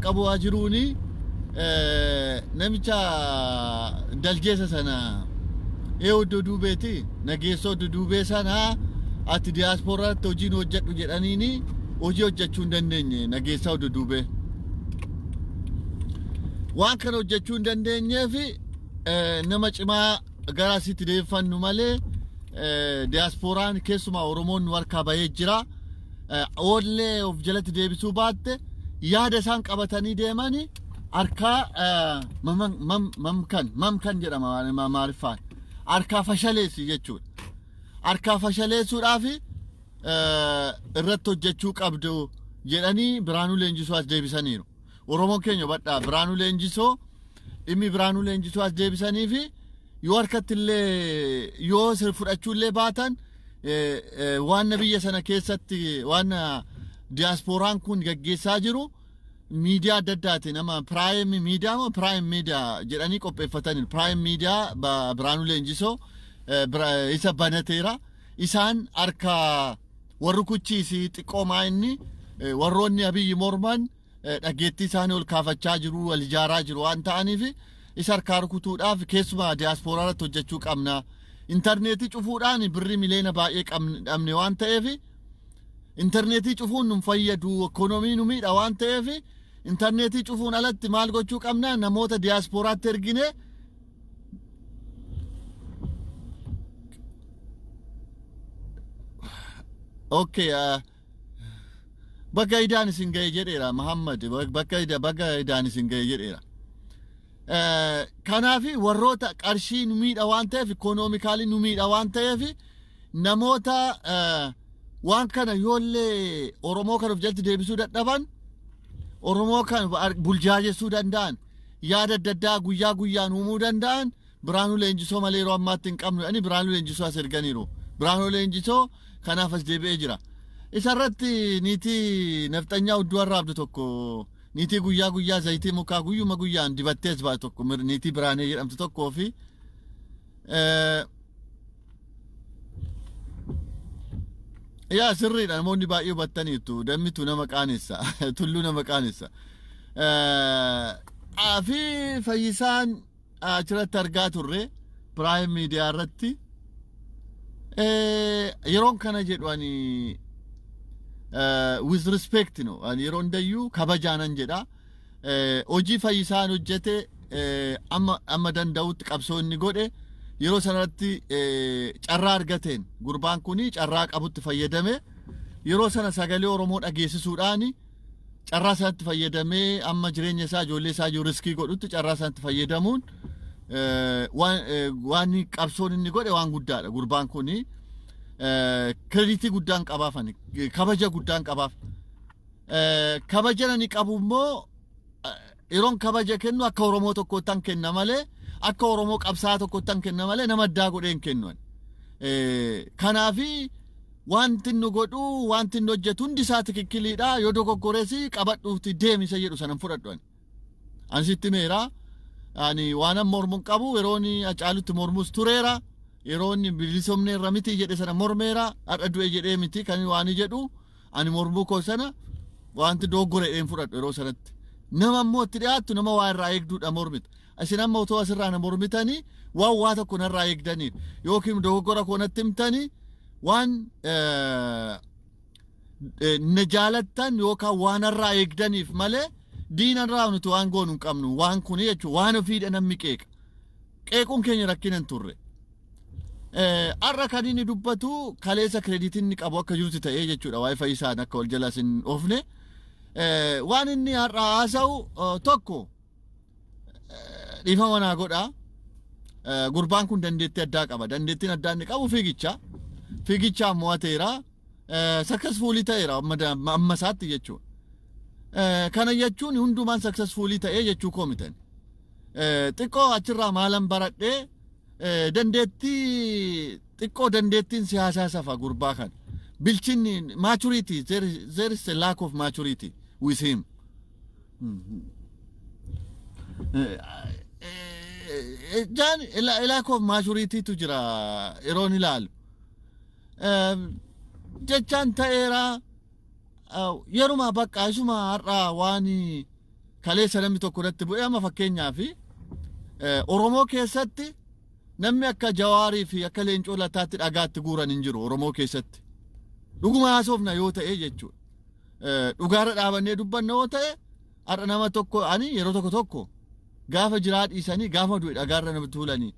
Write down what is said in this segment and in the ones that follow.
qaqqabaa jiruuni namicha daljeessa sana eeyyuu duubeeti nageessoo duubee sana ati diyaaspooraatti hojiin hojjedhu jedhaniini hojii hojjechuu hin dandeenye nageessaa duubee. Waan kana hojjechuu hin dandeenyeef nama cimaa gara asitti deeffannu malee diyaaspooraan keessumaa Oromoon nu harkaa bahee jira. Oollee of jalatti deebisuu baatte yaada isaan qabatanii deemanii harkaa mamkan jedhama maariffaan harkaa fashaleessi jechuudha. Harkaa fashaleessuudhaaf irratti hojjechuu qabdu jedhanii Biraanuu Leenjisoo as deebisaniiru. Oromoon keenya hubadhaa Biraanuu Leenjisoo dhimmi Biraanuu Leenjisoo as deebisanii fi yoo harkatti illee yoo fudhachuu illee baatan waan biyya sana keessatti waan diyaaspooraan kun gaggeessaa jiru miidiyaa adda addaatiin amma piraayim miidiyaa moo piraayim miidiyaa jedhanii qopheeffatanii piraayim miidiyaa Biraanuu Leenjisoo isa banateera. Isaan harka warri kuchiisi xiqqoomaa inni warroonni Abiyyi morman dhageettii isaanii ol kaafachaa jiru wal ijaaraa jiru waan ta'aniif isa harkaa rukutuudhaaf keessumaa diyaaspooraa irratti hojjechuu qabna. Intarneetii cufuudhaan birrii miliyoona baay'ee dhabne waan ta'eef intarneetii cufuun nu fayyadu ikoonoomii nu miidha waan ta'eef intarneetii cufuun alatti maal gochuu qabna namoota diyaaspooraatti ergine Okay, bakka idaan isin ga'e jedheera Muhammad bakka idaan isin ga'e jedheera. Kanaaf warroota qarshii nu miidha waan ta'eef ikoonoomikaalii nu miidha waan ta'eef namoota waan kana yoollee Oromoo kan of jalatti deebisuu dadhaban Oromoo kan buljaajessuu danda'an yaada adda addaa guyyaa guyyaan uumuu danda'an Biraanuu Leenjisoo malee yeroo ammaatti hin qabnu jedhanii Biraanuu Leenjisoo as erganiiru. Biraanuu Leenjisoo kanaaf as deebi'ee jira. Isarratti niitii nafxanyaa hudduu arraabdu tokko niitii guyyaa guyyaa zayitii mukaa guyyuma guyyaan dibattee as baatu tokko niitii Biraanee jedhamtu tokkoo fi yaa sirriidha namoonni baay'ee hubattaniitu dammitu nama qaanessa tulluu nama qaanessa. Fi Fayyisaan achirratti argaa turre piraayim miidiyaa irratti yeroon kana jedhu ani with respect no ani yeroo hundayyuu kabajaanan jedha. Hojii Fayyisaan hojjete amma danda'utti qabsoo inni godhe yeroo sanatti carraa argateen gurbaan kun carraa qabutti fayyadame yeroo sana sagalee Oromoo dhageessisuudhaan carraa sanatti fayyadamee amma jireenya isaa ijoollee isaa jiru riskii godhutti carraa sanatti fayyadamuun waan qabsoon inni godhe waan guddaadha. Gurbaan kun kireditii guddaan qabaaf ani kabaja guddaan qabaaf. Kabaja ani qabu immoo yeroon kabaja kennu akka Oromoo tokkotti kenna malee akka Oromoo qabsaa tokkotti kenna malee nama addaa godhee hin kennu. Kanaafi wanti inni godhu wanti inni hojjetu hundi isaa tikikkiliidha yoo dogoggorees qabadhuuti deemisa jedhu sanan fudhadhu ani. Ani sitti meera ani waan amma mormuun qabu yeroo inni Hacaalutti mormus tureera yeroo inni bilisoomne irra miti jedhe sana mormeera har'a du'e jedhee miti kan waan jedhu ani mormuu koo sana wanti dogoggore jedheen fudhadhu yeroo sanatti. Nama immoo itti dhiyaattu nama waa irraa eegduudha mormita. Isin amma otoo asirraa na mormitanii waan waa tokko narraa eegdanii yookiin dogoggora koo natti himtanii waan na jaalattan yookaan waan irraa eegdaniif malee diinarraa nuti waan goonu hin qabnu waan kuni jechuun waan ofiidha namni qeeqa. Qeequun keenya rakkina hin turre. Har'a kan inni dubbatu kaleessa kireditiin inni qabu akka jirutti ta'ee jechuudha waa'ee Fayyisaan akka wal jalaas hin oofne. Waan inni har'a haasa'u tokko dhiifama naa godha. Gurbaan kun dandeettii addaa qaba. Dandeettiin addaa inni qabu fiigicha. Fiigichaan mo'ateera. Successfully ta'eera amma isaatti jechuudha. Kana jechuun hundumaan successfully ta'ee jechuu koo mitan. Xiqqoo achirraa maalan baradhee dandeettii xiqqoo dandeettiin siyaasaa safa gurbaa kan. Bilchinni maturity there is a lack of maturity with him. Jaan lack of maturity tu jira yeroon ilaalu. Jechaan ta'eera yeruma bakka isuma har'a waan Kaleessa namni tokko irratti bu'ee, amma fakkeenyaa fi Oromoo keessatti namni akka Jawaarii fi akka Leencoo Lataatti dhagaatti guuran hin jiru Oromoo keessatti. Dhuguma haasofna yoo ta'e jechuudha. Dhugaarra dhaabannee dubbanna yoo ta'e, har'a nama tokko ani yeroo tokko tokko gaafa jiraa dhiisanii gaafa du'e dhagaarra nama tuulanii,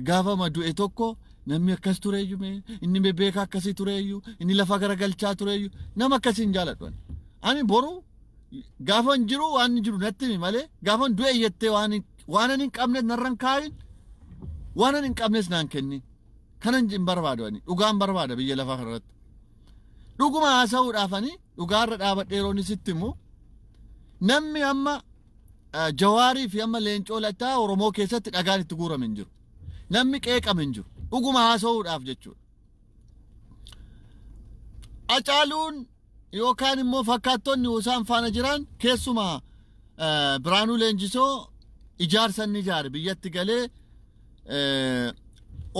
gaafa du'e tokko namni akkas tureeyyuu, mee inni bebeekaa akkasii tureeyyuu, inni lafa garagalchaa tureeyyuu, nama akkasii hin jaaladhu. Ani boru gaafa hin jiru waan jiru natti himi malee, gaafa du'e jettee waan ani hin qabnes narran kaayin, waan ani hin qabnes naan kennin. Kanan hin barbaadu, ani dhugaan barbaada biyya lafaa kanarratti. Dhuguma haasa'uudhaaf ani dhugaarra dhaabadhee yeroo inni sitti himu, namni amma Jawaarii fi amma Leencoo Lataa Oromoo keessatti dhagaan itti guurame hin jiru. Namni qeeqame hin jiru. Dhuguma haasa'uudhaaf jechuudha. Hacaaluun yookaan immoo fakkaattonni isaan faana jiran, keessumaa Biraanuu Leenjisoo, ijaarsa inni ijaare biyyatti galee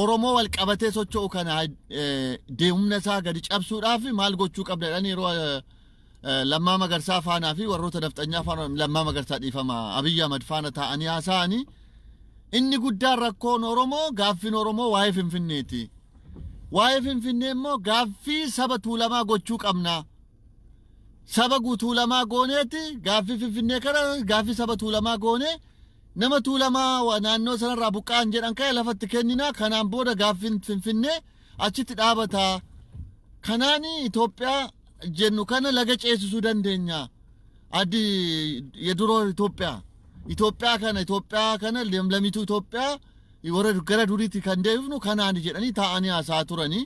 Oromoo wal qabatee socho'u kana deemumna isaa gadi cabsuudhaaf maal gochuu qabda jedhanii, yeroo Lammaa Magarsaa faanaa fi warroota nafxanyaa faana, Lammaa Magarsaa, dhiifama, Abiyyi Ahmad faana taa'anii haasa'anii, inni guddaan rakkoon Oromoo, gaaffiin Oromoo waa'ee Finfinneeti. Waa'ee Finfinnee immoo gaaffii saba Tuulamaa gochuu qabna. Saba Tuulamaa gooneeti gaaffii Finfinnee kana gaaffii saba Tuulamaa goonee, nama Tuulamaa naannoo sanarraa buqqa'an jedhan ka'e lafatti kennina, kanaan booda gaaffiin Finfinnee achitti dhaabata. Kanaan Itoophiyaa jennu kana laga ceesisuu dandeenya. Addi የድሮ ኢትዮጵያ Itoophiyaa kana, Itoophiyaa kana lamlammituu Itoophiyaa warra gara duriitti kan deebifnu kanaan jedhanii taa'anii haasa'aa turanii.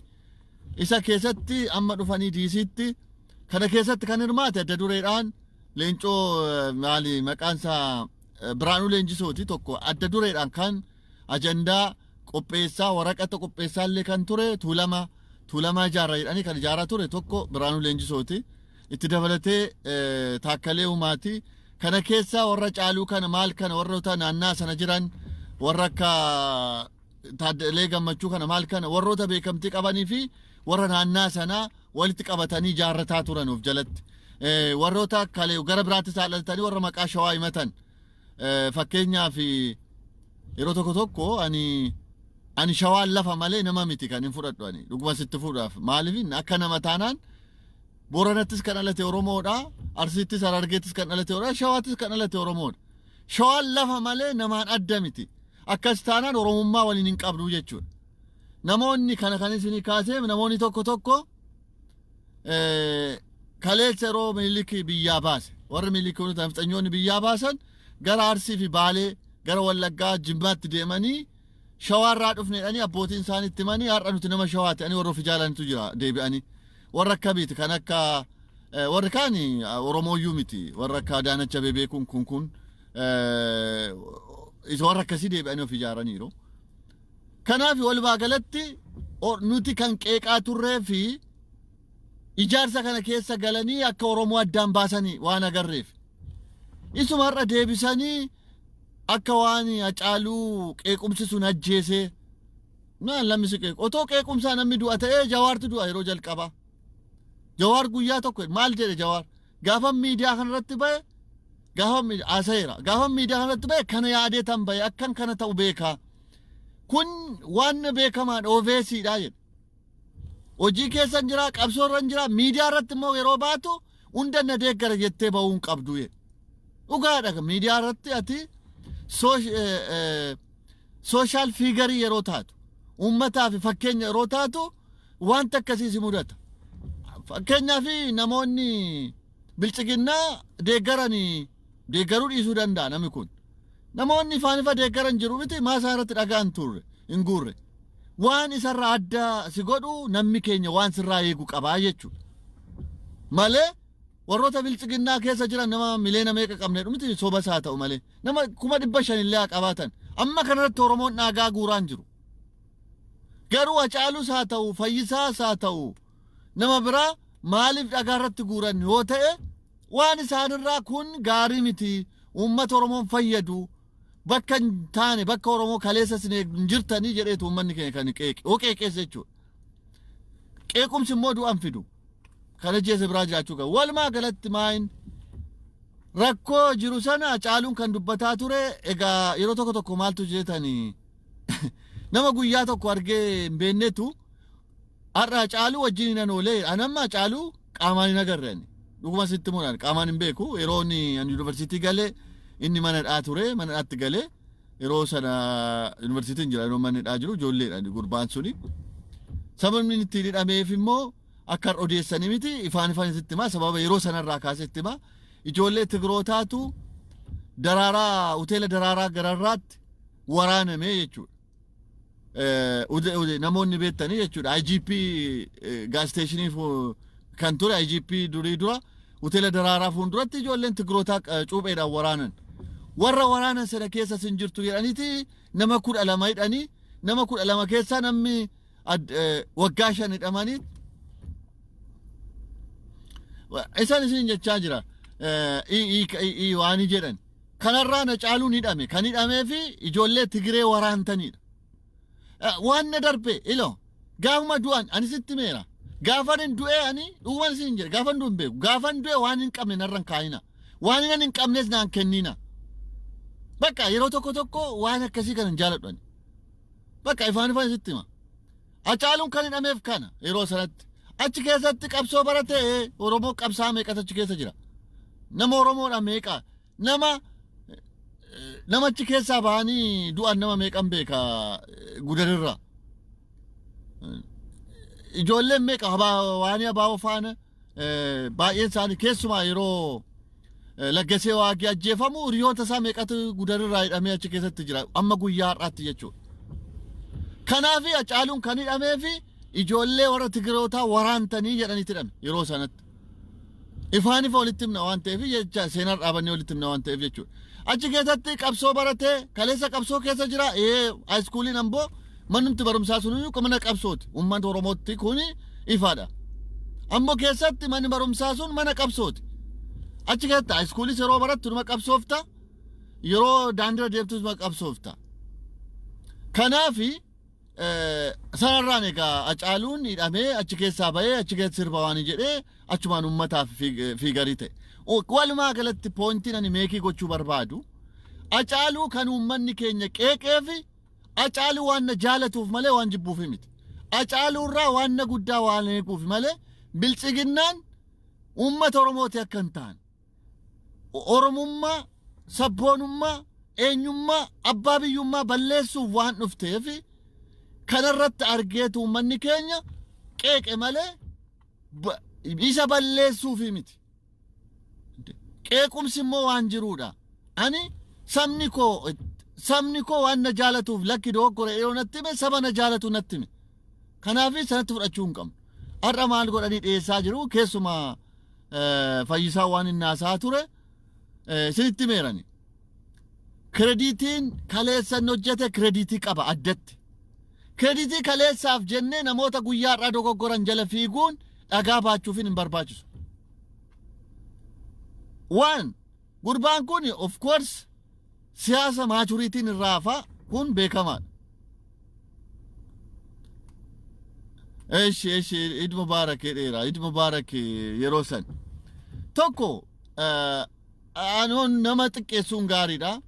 Isa keessatti amma dhufanii diisiitti kana keessatti kan hirmaate adda dureedhaan Leencoo, maali maqaan isaa, Biraanuu Leenjisooti. Tokko adda dureedhaan kan ajandaa qopheessaa, waraqata qopheessaa illee kan ture, Tuulamaa ijaarra jedhanii kan ijaaraa ture tokko Biraanuu Leenjisooti. Itti dabalatee Taakkalee Uumaati. Kana keessaa warra Caaluu kana maal kana, warroota naannaa sana jiran, warra akka Taaddalee Gammachuu kana maal kana, warroota beekamtii qabanii fi warra naannaa sanaa walitti qabatanii ijaarrataa turan of jalatti. Warroota kalee gara biraatti saal'atanii warra maqaa Shawaa himatan. Fakkeenyaaf yeroo tokko tokko ani Shawaan lafa malee nama miti kan hin fudhadhu ani dhuguma sitti fuudhaaf. Maaliif? Akka nama taanaan Booranattis kan dhalate Oromoodha, Arsiittis, Harargeettis kan dhalate Oromoodha, Shawaattis kan dhalate Oromoodha. Shawaan lafa malee namaan adda miti. Akkas taanaan Oromummaa waliin hin qabdu jechuudha. Namoonni kana kan isinii kaasee, namoonni tokko tokko kaleessa yeroo Minilik biyyaa baase, warri Minilik nafxanyoonni biyyaa baasan, gara Arsii fi Baalee, gara Wallaggaa, Jimmaatti deemanii Shawaarraa dhufne jedhanii abbootiin isaanii itti himanii, har'a nuti nama Shawaa ta'anii warra of ijaalantu jira deebi'anii. Warra akkamiiti? Kan akka warri kaan Oromooyyuu miti, warra akka Adaanach Abeebee kun warra akkasii deebi'anii of ijaaraniiru. Kanaaf walumaa galatti nuti kan qeeqaa turree fi ijaarsa kana keessa galanii akka Oromoo addaan baasanii waan agarreef. Isuma har'a deebisanii akka waan Hacaaluu qeequmsi sun ajjeesee, maal namni si qeequ? Otoo qeequmsaa namni du'a ta'ee Jawaartu du'a yeroo jalqabaa. Jawaar guyyaa tokko maal jedhe? Jawaar gaafa miidiyaa kanarratti ba'e, gaafa haasa'eera, gaafa miidiyaa kanarratti ba'e kana yaadee tan ba'e, akkan kana ta'u beekaa. Kun waan beekamaan oveesiidha jedhe. Hojii keessa hin jira, qabsoo irra hin jira, miidiyaa irratti immoo yeroo baatu hunda na deeggara jettee ba'uu hin qabdu jedhe. Dhugaadha, miidiyaa irratti ati social figure yeroo taatu, uummataa fi fakkeenya yeroo taatu, wanta akkasii si mudata. Fakkeenyaaf namoonni Bilchiginnaa deeggaranii deeggaruu dhiisuu danda'a namni kun. Namoonni ifaan ifa deeggaran jiru miti, maa isaan irratti dhagaan turre hin guurre? Waan isarraa adda si godhu namni keenya waan sirraa eegu qabaa jechuudha. Malee warroota Bilchiginnaa keessa jiran nama miliyoona meeqa qabne miti, soba isaa ta'u malee nama 500,000 illee haa qabaatan. Amma kanarratti Oromoon dhaagaa guuraan jiru. Garuu Hacaaluus haa ta'u, Fayyisaas haa ta'u, nama biraa maaliif dhagaa irratti guuran yoo ta'e, waan isaanirraa kun gaarii miti, uummata Oromoon fayyadu, bakka hin taane, bakka Oromoo kaleessa isin hin jirtanii jedheetu uummanni keenya kan qeeqe yoo qeeqeessa jechuudha. Qeequmsi immoo du'an fidu. Kana jeessa biraa jiraachuu qaba. Walumaa galatti maayin Rakkoo jiru sana Hacaaluun kan dubbataa ture. Egaa yeroo tokko tokko maaltu jetanii, nama guyyaa tokko argee hin beeknetu har'a Hacaaluu wajjin hin oolee. Anamma Hacaaluu qaamaan hin agarre, ani dhuguma sitti muudhaan qaamaan hin beeku. Yeroo inni ani yuunivarsiitii galee inni mana dhaa ture. Mana dhaatti galee yeroo sana yuunivarsiitiin jira. Yeroo manni dhaa jiru ijoolleedha gurbaan suni. Sababni inni ittiin hidhameef immoo akka har'a odeessanii miti, ifaan ifaan sitti himaa. Sababa yeroo sanarraa kaasee itti himaa. Ijoollee Tigrootaatu Daraaraa, hoteela Daraaraa gararraatti waraaname jechuudha. Namoonni beektanii jechuudha. IGP gas station kan ture, IGP durii dura, hoteela Daraaraa fuulduratti ijoolleen Tigrootaa cuupheedhaan waraanan. Warra waraanan sana keessa sin jirtu jedhaniiti nama 12 hidhanii, nama 12 keessaa namni waggaa 5 hidhamanii isaan isin jechaa jira waan jedhan. Kanarraa na caaluun hidhame kan hidhamee fi ijoollee Tigiree waraantanidha. Waan na darbe ilo gaafuma du'an ani sitti meera. Gaafan hin du'e, ani dhuguman isin jedhe, gaafan du'u hin beeku. Gaafan du'e waan hin qabne narra hin kaayina. Waan hin qabnes naan kennina. Bakka yeroo tokko tokko waan akkasii kana hin jaaladhu ani. Bakka ifaan ifaan sitti hima. Hacaaluun kan hidhameef kana yeroo sanatti. Achi keessatti qabsoo baratee Oromoo qabsaa meeqatu achi keessa jira? Nama Oromoodha meeqa? Nama namachi keessaa bahanii du'an nama meeqan beeka Gudarirraa? Ijoolleen meeqa waan abaaboo faana baay'een isaanii, keessumaa yeroo Laggasee Waaqii ajjeefamu, hiriyoota isaa meeqatu Gudarirraa hidhamee achi keessatti jira amma guyyaa har'aatti jechuudha. Kanaaf Hacaaluun kan hidhamee fi ijoollee warra Tigirootaa waraantanii jedhanitti hidhame yeroo sanatti. Ifaan ifa walitti himna waan ta'eef jecha, seenaan dhaabannee walitti himna waan ta'eef jechuudha. Achi keessatti qabsoo baratee kaleessa qabsoo keessa jira. Ee, high schooliin Amboo manumti barumsaa sun mana qabsooti. Uummata Oromootti kuni ifaadha. Amboo keessatti manni barumsaa sun mana qabsooti. Achi keessatti high schoolis yeroo barattu numa qabsoofta. Yeroo daandiirra deemtus numa qabsoofta. Kanaafi sanarraan egaa Hacaaluun hidhamee achi keessaa bahee achi keessa sirba waan jedhee achumaan uummataaf figure ta'e. Walumaa galatti pointiin ani make gochuu barbaadu, Hacaaluu kan uummanni keenya qeeqee fi Hacaaluu waan na jaalatuuf malee waan jibbuuf miti. Hacaaluu irraa waan na guddaa waan eeguuf malee Biltsiginnaan uummata Oromooti akka hin taane. Oromummaa, sabboonummaa, eenyummaa, abbaa biyyummaa balleessuuf waan dhufteef kanarratti argeetu uummanni keenya qeeqe malee isa balleessuufi miti. Qeequmsi immoo waan jiruudha. Ani sabni koo waan na jaalatuuf lakki dogoggora yeroo natti hime, saba na jaalatu natti hime. Kanaaf sanatti fudhachuu hin qabnu. Har'a maal godhanii dhiyeessaa jiru? Keessumaa Fayyisaa waan inni haasaa ture isinitti himeerani. Creditiin kaleessa inni hojjete credit qaba addatti. Credit kaleessaaf jennee namoota guyyaa har'aa dogoggoran jala fiiguun dhagaa baachuufin hin barbaachisu. Waan gurbaan kun of course siyaasa maturityn irraa hafa, kun beekamaadha. Eshi, eshi, Eid Mubarak dheera, Eid Mubarak yeroo san. Tokko anoon nama xiqqeessuun gaariidha.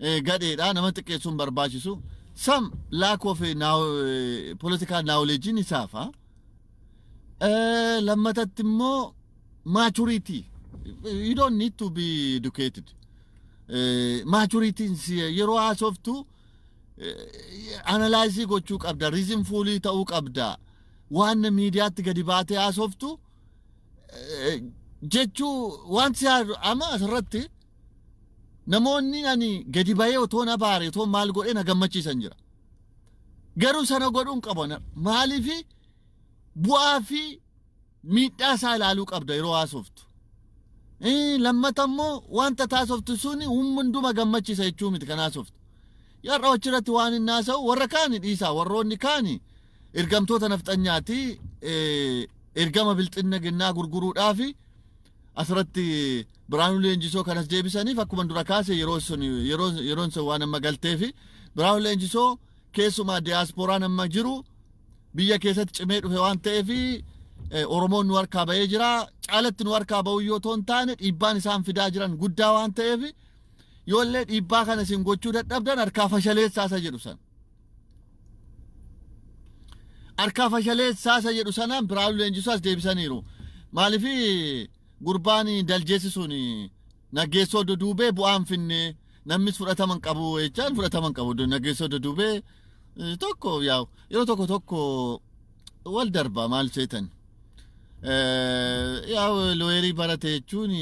Gadheedha, nama xiqqeessuun barbaachisu. Some lack of political knowledge isaafa. Lammatatti immoo maturity. You don't need to be educated. Maturityn yeroo haasoftu analyze gochuu qabda, reasonful ta'uu qabda. Waan miidiyaatti gadi baatee haasoftu jechuu waan si amma asirratti namoonni ani gadi bahee otoo na baare, otoo maal godhee na gammachiisan jira. Garuu sana godhuun qabu. Maaliifi bu'aa fi miidhaa isaa ilaaluu qabda yeroo haasoftu. Lammata immoo wanta taasoftu suni hunduma gammachiisa jechuu miti kan haasoftu. Yarra achirratti waan hin haasa'u warra kaani dhiisaa, warroonni kaani ergamtoota nafxanyaati, ergama Bilxinna ginnaa gurguruudhaafi asirratti Biraanuu Leenjisoo kanas deebisaniif. Akkuma dura kaase, yeroo sun yeroo yeroon sun waan amma galteefi Biraanuu Leenjisoo keessumaa diyaaspooraan amma jiru biyya keessatti cimee dhufe waan ta'eef Oromoon nu harkaa ba'ee jira. Caalatti nu harkaa ba'uu yoo ta'u hin taane, dhiibbaan isaan fidaa jiran guddaa waan ta'eef, yoollee dhiibbaa kana isin gochuu dadhabdan, harkaa fashaleessaa isa jedhu sana. Harkaa fashaleessaa isa jedhu sanaan Biraanuu Leenjisoo as deebisaniiru. Maaliif gurbaan daljeessi sun Naggeessoo Duduubee bu'aan finne, namnis fudhatama hin qabu jechaan fudhatama hin qabu. Naggeessoo Duduubee tokko yaa'u yeroo tokko tokko wal darba, maal seetan. Yaa'u, lawyerii barate jechuun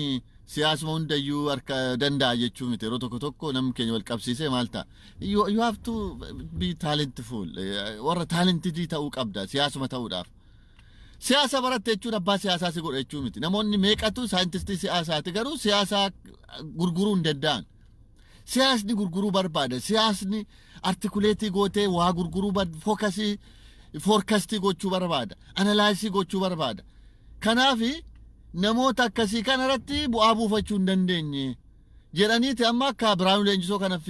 siyaasuma hundayyuu harka danda'a jechuu miti. Yeroo tokko tokko namni keenya wal qabsiisee maal ta'a. You have to be talentful. Warra talented ta'uu qabda siyaasuma ta'uudhaaf. Siyaasa baratte jechuun abbaa siyaasaa si godha jechuu miti. Namoonni meeqatu saayintistii siyaasaati, garuu siyaasa gurguruu hin danda'an. Siyaasni gurguruu barbaada. Siyaasni articulate gootee waa gurguruu, focus, forecast gochuu barbaada. Analyze gochuu barbaada. Kanaaf namoota akkasii kana irratti bu'aa buufachuu hin dandeenye jedhaniiti amma akka Biraanuu Leenjisoo kana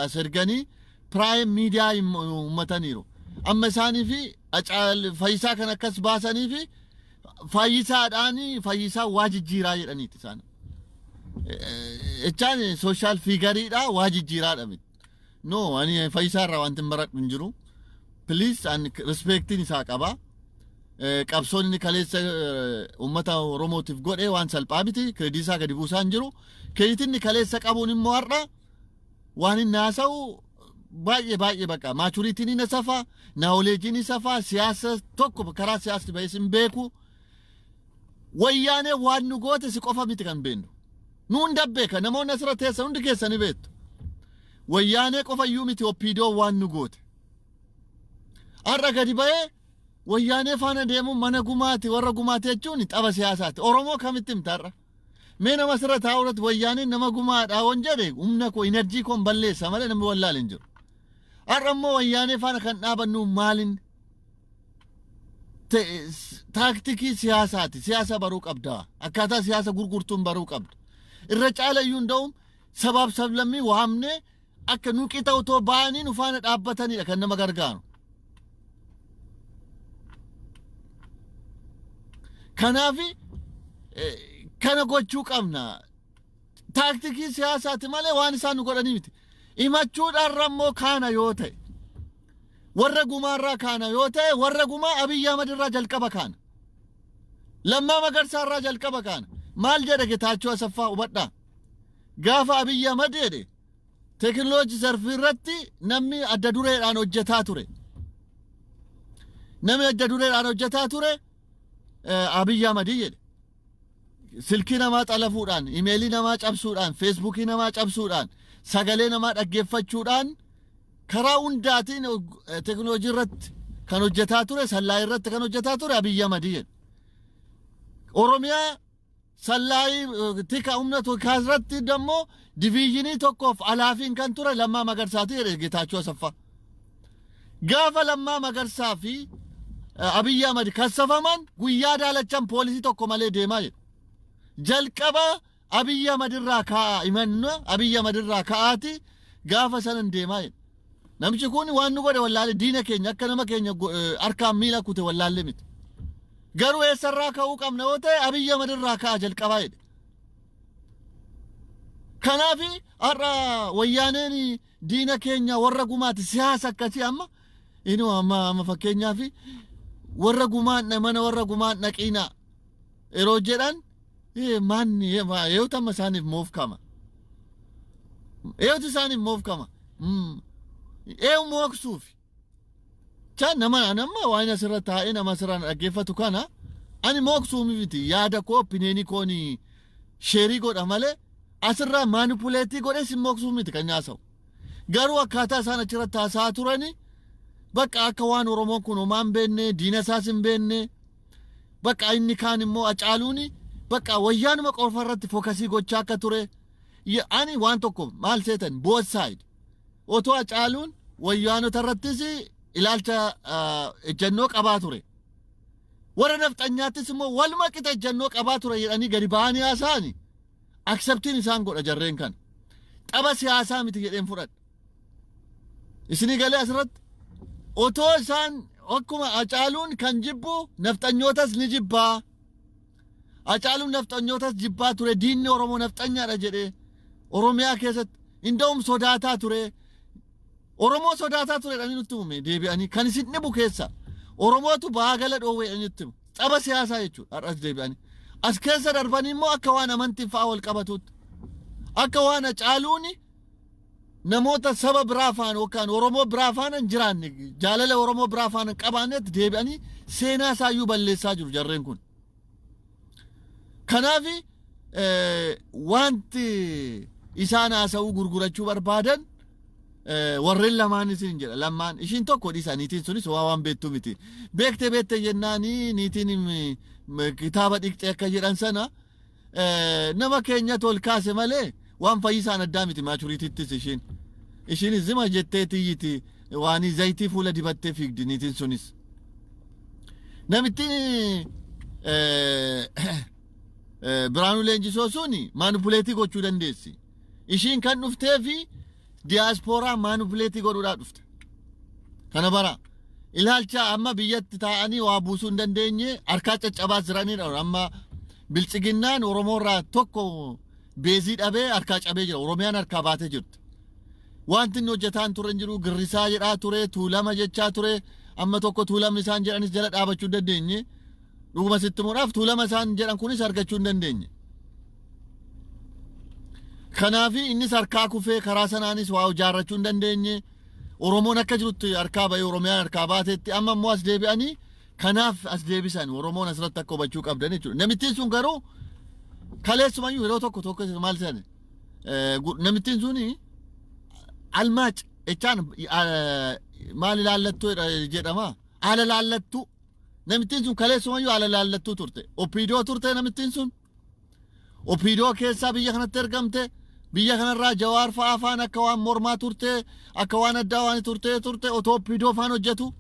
as erganii Prime Media uummataniiru. Amma isaanii fi Fayyisaa kan akkas baasanii fi Fayyisaadhaan Fayyisaa waa jijjiiraa jedhaniiti isaan. Jechaan social figureiidha, waa jijjiiraadha miti. No, ani Fayyisaa irraa wanti hin baradhu hin jiru. Please, ani respectiin isaa qaba. Qabsoon inni kaleessa uummata Oromootiif godhe waan salphaa miti. Credit isaa gadi buusaa hin jiru. Creditiin kaleessa qabuun immoo har'a waan inni haasa'u baay'ee baay'ee bakka maturityn inni safa, knowledgeiin safa, siyaasa tokko karaa siyaasni ba'es hin beeku. Wayyaanee waan nu goote si qofa miti kan beennu. Nu hunda beeka, namoonni asirra teessan hundi keessanii beektu. Wayyaanee qofa iyyuu miti OPDO waan nu goote. Har'a gadi ba'ee wayyaanee faana deemuun mana gumaati, warra gumaati jechuun tapha siyaasaati. Oromoo kamitti himta har'a? Mee nama asirra taa'u irratti wayyaaneen nama gumaadha wan jedhe, humna koo, energy koon balleessa malee namni wallaale hin jiru. Har'a immoo wayyaanee faana kan dhaabannu maalin? Tactic siyaasaati. Siyaasa baruu qabda. Akkaataa siyaasa gurgurtuun baruu qabda. Irra caalayyuu hunda'uun sabaaf sablammii waamnee akka nu qixa otoo ba'anii nu faana dhaabbatanidha kan nama gargaaru. Kanaaf kana gochuu qabna. Tactic siyaasaati malee waan isaan nu godhanii miti. Himachuudhaan immoo kaana yoo ta'e, warra gumaarraa kaana yoo ta'e, warra gumaa Abiyyi Ahmad irraa jalqaba kaana. Lammaa Magarsaa irraa jalqaba kaana. Maal jedha Getaachoo Asaffaa? Hubadhaa. Gaafa Abiyyi Ahmad jedhe, teekinooloojii zarfii irratti namni adda dureedhaan hojjetaa ture. Namni adda dureedhaan hojjetaa ture Abiyyi Ahmad jedhe. Silkii namaa xalafuudhaan, imeelii namaa cabsuudhaan, Facebookii namaa cabsuudhaan, sagalee namaa dhaggeeffachuudhaan, karaa hundaatiin teekinooloojii irratti kan hojjetaa ture, sallaa irratti kan hojjetaa ture Abiyyi Ahmad jedhe. Oromiyaa sallaayii tika humna irratti immoo division tokkoof alaafiin kan ture Lammaa Magarsaati jedhe Getaachoo Asaffaa. Gaafa Lammaa Magarsaa fi Abiyyi Ahmad kassafaman guyyaa daalachaan poolisii tokko malee deemaa jedhe. Jalqaba Abiyyi Ahmad irraa ka'aa, himanna Abiyyi Ahmad irraa ka'aati gaafa sanan deemaa jedhe. Namichi kun waan nu godhe wallaalee, diina keenya akka nama keenya harkaan miila kute wallaalee miti. Garuu eessarraa ka'uu qabna yoo ta'e, Abiyyi Ahmad irraa ka'a jalqabaa jedhe. Kanaaf har'a wayyaaneen diina keenya, warra gumaati, siyaasa akkasii amma inni amma fakkeenyaaf warra gumaan mana warra gumaan dhaqiinaa yeroo jedhan, maanni eeyyota amma isaaniif moofkama. Eeyyota isaaniif moofkama. Eeyu mooksuuf. Chaan nama nama waan asirra taa'ee nama asirra dhaggeeffatu kana ani mooksuu miti, yaada koo, opinion kooni share godha malee asirraa manipulate godhee si mooksuu miti kan nyaasa'u. Garuu akkaataa isaan achirratti haasa'aa turani bakka akka waan Oromoon kun homaa hin beekne, diina isaas hin beekne, bakka inni kaan immoo Acaaluuni bakka wayyaanuma qofa irratti focus gochaa akka ture. Ani waan tokko maal seetan, both side otoo Acaaluun wayyaanota irrattis ilaalcha ejjennoo qabaa ture. Warra nafxanyaattis immoo waluma qixa ejjennoo qabaa ture jedhanii gadi ba'anii haasa'ani. Acceptiin isaan godha jarreen kana. Tapha siyaasaa miti jedheen fudhadha. Isinii galee asirratti otoo isaan Akkuma Hacaaluun kan jibbu nafxanyootas ni jibbaa. Hacaaluun nafxanyootas jibbaa ture, diinni Oromoo nafxanyaadha jedhee Oromiyaa keessatti inda'um sodaataa ture. Oromoo sodaataa ture jedhanii nutti himume deebi'anii kan isin dhibu keessa. Oromootu bahaa gala dhoowwee jedhanii nutti himu. Xaba siyaasaa jechuudha har'as deebi'anii. As keessa darbanii immoo akka waan amantiin fa'aa wal qabatuutti. Akka waan Hacaaluun namoota saba biraa faana yookaan Oromoo biraa faana hin jiraanne, jaalala Oromoo biraa faana hin qabaannetti deebi'anii seenaa isaayyuu balleessaa jiru jarreen kun. Kanaaf wanti isaan haasa'uu gurgurachuu barbaadan warreen lamaan isin jedha, lamaan ishiin tokko dhiisa, niitiin sunis waa waan beektu miti. Beekte beekte jennaanii niitiin kitaaba dhiqxe akka jedhan sana nama keenyatu ol kaase malee waan fayyisaan addaa miti maturity ttis ishiin. Ishiin zima jettee tiyyiti, waan zayitii fuula dibattee fiigdi niitiin sunis. Namittiin Biraanuu Leenjisoo suni manipulate gochuu dandeessi. Ishiin kan dhuftee fi diyaaspooraa manipulate godhuudhaa dhufte. Kana bara ilaalcha amma biyyatti taa'anii waa buusuu hin dandeenye, harkaa caccabaas jiranidha. Amma bilchiginnaan Oromoorraa tokko base dhabee harkaa cabee jira. Oromiyaan harkaa baatee jirti. Wanti inni hojjetaan ture hin jiru, girrisaa jedhaa ture, tuulama jechaa ture. Amma tokko tuulamni isaan jedhanis jala dhaabachuu hin dandeenye. Dhuguma sitti himuudhaaf tuulama isaan jedhan kunis argachuu hin dandeenye. Kanaafi innis harkaa kufee karaa sanaanis waa ijaarrachuu hin dandeenye. Oromoon akka jirutti harkaa bahee Oromiyaan harkaa baatetti amma immoo as deebi'anii kanaaf as deebisan, Oromoon asirratti akka hubachuu qabdan jechuudha. Namittiin sun garuu kaleessumayyuu yeroo tokko tokko maal jedhan, namittiin suni almaac jechaan maal ilaallattuu jedhama, haala laallattuu. Namittiin sun kaleessumayyuu haala laallattuu turte. OPDO turte namittiin sun. OPDO keessaa biyya kanatti ergamte. Biyya kanarraa Jawaar fa'aa faan akka waan mormaa turte, akka waan addaa waan turte turte otoo OPDO faan hojjetu.